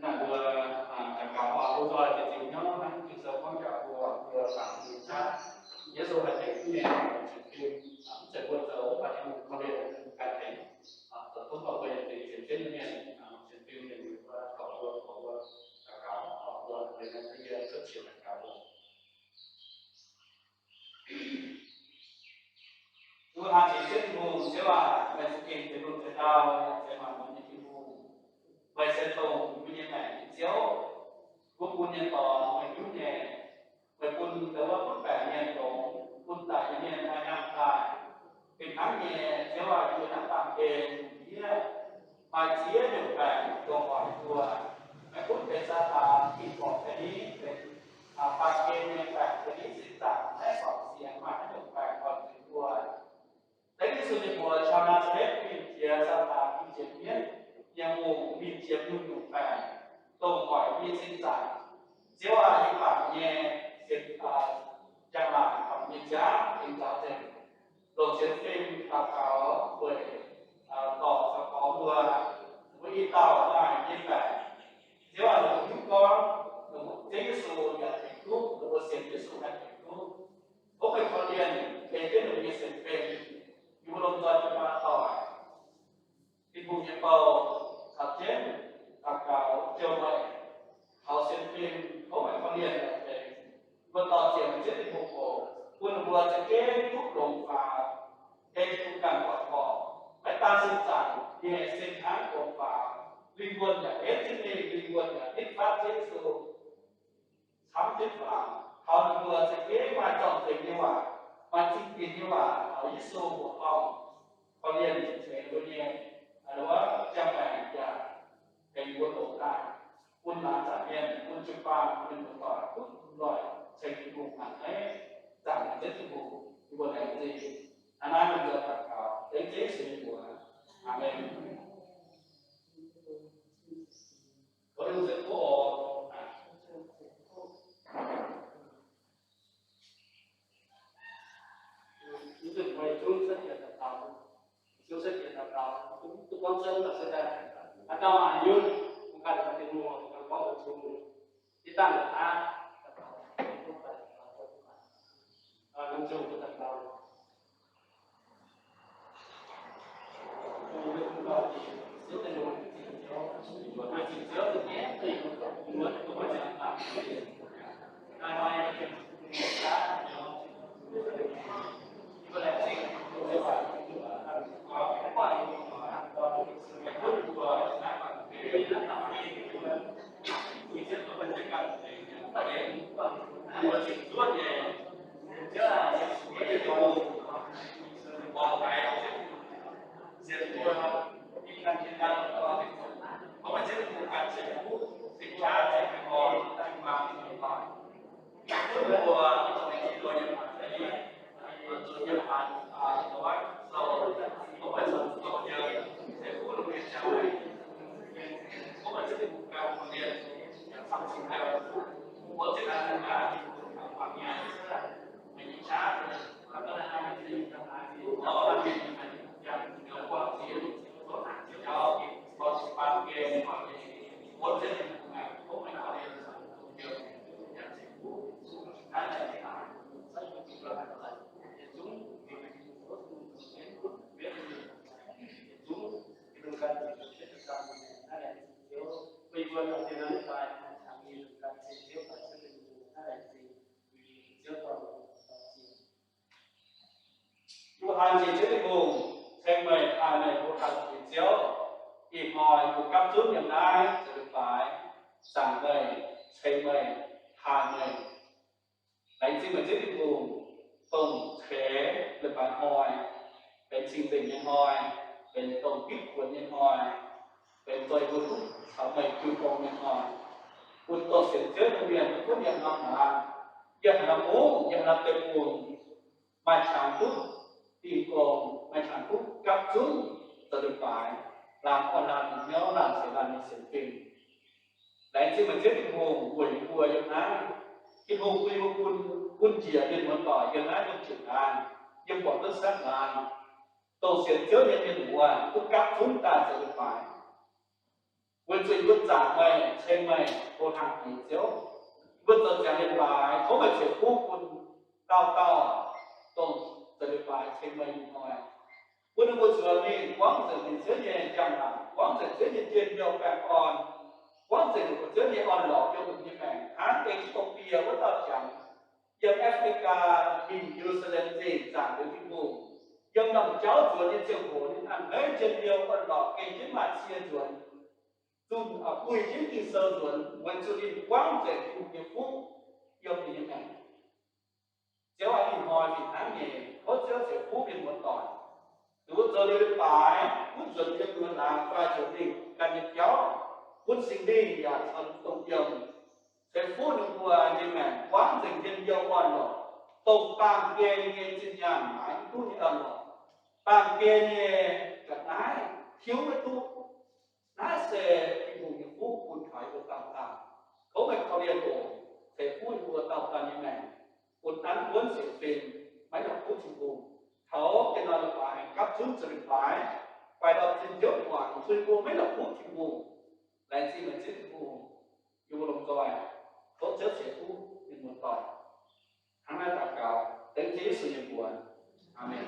Naaiv mbuo daux gaux, mbuo zoih ziex diuh hnyouv hnangv Ging-Sou gorngv jangx mbuo, mbuo bangc mingh qaqv. Yesu haih tengx duqv mienh, mv zeiz mbuo zoux, mv baac Tin-Hungh korv-lienh ganh tengx. Zoux tov mbuo yaac tengx sienx jienv nyei mienh, sienx fim mienh, mbuo dorh mbuo, dorh mbuo daux gaux, dorh mbuo, yie cuotv qiex daux gaux mbuo. Mbuo haih sienx Tin-Hungh, Ziouv aac, meih za'gengh benx lungh za'ndau, meih maaih muonc nyei Tin-Hungh. Meih se dongh mbuo nyei maengc nyei Ziouv, mbuo bun nyei dorngx meih hiuv nyei. Meih bun dongh wuov butv baengc mienh longx, bun daic nyei mienh haih nangh daaih. Fih hnangv nyei, Ziouv aac, yie naaiv baamh gen lungh ndiev maaih ziex nyungc baengc dongh hoic mbuo. Maiv gunv benx Saadaan, Ging-Borqc Da'nyeiv, benx baamh gen nyei baengc da'nyeiv sin zaangc, naaiv baamh sienx maaih haaix nyungc baengc hoic zuqc mbuo. Dengv Yesu nyei mbuox, caux Naa^saa^letv mingh jiex Saadaan mingh jiex mienv nyei wungh, mingh jiex nyungc-nyungc baengc dongh hoic yie sin zaangc. Ziouv aac, yie bangc nyei sienx, njang-laangc bangc nyei nziaamv tengx nzaaux nzengc, longc sienx fim daux gaux weic dorc caux gorx mbuo, mbuo i dauh maaih nyei baengc. Ziouv aac, longc hiuv gorngv, longc Ziouv Yesu yaac tengx duqv, longc mbuo sienx Yesu haih tengx duqv. Tov meih korv-lienh ei jienv ninh nyei sienx fim, yie mbuo lomh nzoih jiu-baang doic, Tin-Hungh nyei bou, caux jienv daux gaux jouh meih, taux sienx fim, tov meih korv-lienh ei, mbuo dorh ziec meih jienv Tin-Hungh oc, bun ninh mbuo za'gengh duqv longc faaux, ei Tin-Hungh ganh buatc borqc, maiv daan sin zaangc nyei, se hnangv longc faaux, lingh wuonh yaac henv jienv mingh, lingh wuonh yaac nitv fatv Ziouv Yesu. Camv jienv faaux, taux ninh mbuo za'gengh maaih zorng-zengx nyei waac, maaih zingh dinc nyei waac, taux Yesu mbuoqc gorngv, korv-lienh tengx mbuo nyei, wuov, ziangh maengc yaac tengx mbuo longc daaih, bun laangz zaangc mienh, bun jiu-baang mienh muoz-doic duqv longc ceng Tin-Hungh hnangv naaiv, zaangc Ziouv Tin-Hungh, yie mbuo laengz zingh. Hnangv naaiv mbuo daux gaux dengv Ziouv Yesu nyei mbuox. Aamen. Mbuo haih nziex Ziouv Tin-Hungh, ceng meih, haih meih, mbuo haih nziex Ziouv. Ih hnoi mbuo gapv zunv yiem naaiv zoux leiz-baaix zaangc meih, ceng meih, haih meih. Laengz zingh meih Ziouv Tin-Hungh, dongh ceix leiz-baaix hnoi, benx cing-nzengc nyei hnoi, benx dongh diuv buonc nyei hnoi, benx zoih mbuo duqv caux meih jiu tong nyei hnoi, bun dongh sienx Ziouv nyei mienh duqv yiem norm hnaangx, yiem haaix norm mungv, yiem haaix norm deic-bung, maaih qangx duqv dingh gong, maaih qangx duqv gapv zunv zoux leiz-baaix, laanh orn laanh nyei hnyouv, laanh sienx laanh nyei sienx fim. Laengz zingh meih Ziouv Tin-Hungh weic mbuo yiem naaiv. Tin-Hungh bun mbuo bun, bun njiec mienh muoz-doic yiem naaiv yiem jienv laanh, yiem buatc duqv saengv laanh, dongh sienx Ziouv nyei mienh muoz duqv gapv zunv daaih zoux leiz-baaix. Weic zuqc yie mbuo zaangc meih, ceng meih, go hnangv jiex Ziouv. Yie mbuo zoux ziangx leiz-baaix, tov meih ceix fuqv bun dauh dauh dongh zoux leiz-baaix ceng meih nyei hnoi. Bun ninh mbuo nzuonx mingh buangv nzengc ninh Ziouv nyei njang-laangc, buangv nzengc Ziouv nyei njien-youh baengh orn, buangv nzengc ninh mbuo Ziouv nyei orn-lorqc yiem ninh nyei maengc, hnangv gengh Ti^to^bie wuov dauh jangx, yiem Africa, mingh Ye^lu^saa^lem Zingh zaangc liuz Tin-Hungh, yiem lomh jauv nzuonx nyei ziangh hoc ninh a'hneiv njien-youh orn-lorqc gengh jienv maaih cie nzuonx, zunh, buih jienv Ging-Sou nzuonx, weic zuqc ninh buangv nzengc Tin-Hungh nyei fuqv yiem ninh nyei maengc. Ziouv aac, ih hnoi fih hnangv nyei, tov Ziouv ceix fuqv mienh muoz-doic, ninh mbuo zoux leiz-baaix, gunv nzuonx yiem mbuo laangz fai nzuonx mingh ganh nyei jauv, bun Singx Lingh yaac caux ninh dongh yiem, ceix fuqv ninh mbuo nyei maengc buangv nzengc njien-youh orn-lorqc, dongh baamh gen nyei zinh nyaanh maaiz mv duqv nyei orn-lorqc, baamh gen nyei ga'naaiv tiuv maiv duqv. Naaiv se Tin-Hungh nyei fuqv bun taux yie mbuo dauh dauh. Tov meih korv-lienh oc, ceix fuqv yie mbuo dauh dauh nyei maengc, bun nanv wuonv sienx fim, maiv la'kuqv Tin-Hungh. Taux deix nor leiz-baaix gapv zunv zoux leiz-baaix, baaix ndau zinh nziouv muangx, bun yie mbuo maiv la'kuqv Tin-Hungh. Laengz zingh meih Ziouv Tin-Hungh, yie mbuo lomh nzoih tov Ziouv ceix fuqv mienh muoz-doic. Hnangv naaiv daux gaux dengv Ziouv Yesu nyei mbuox. Aamen.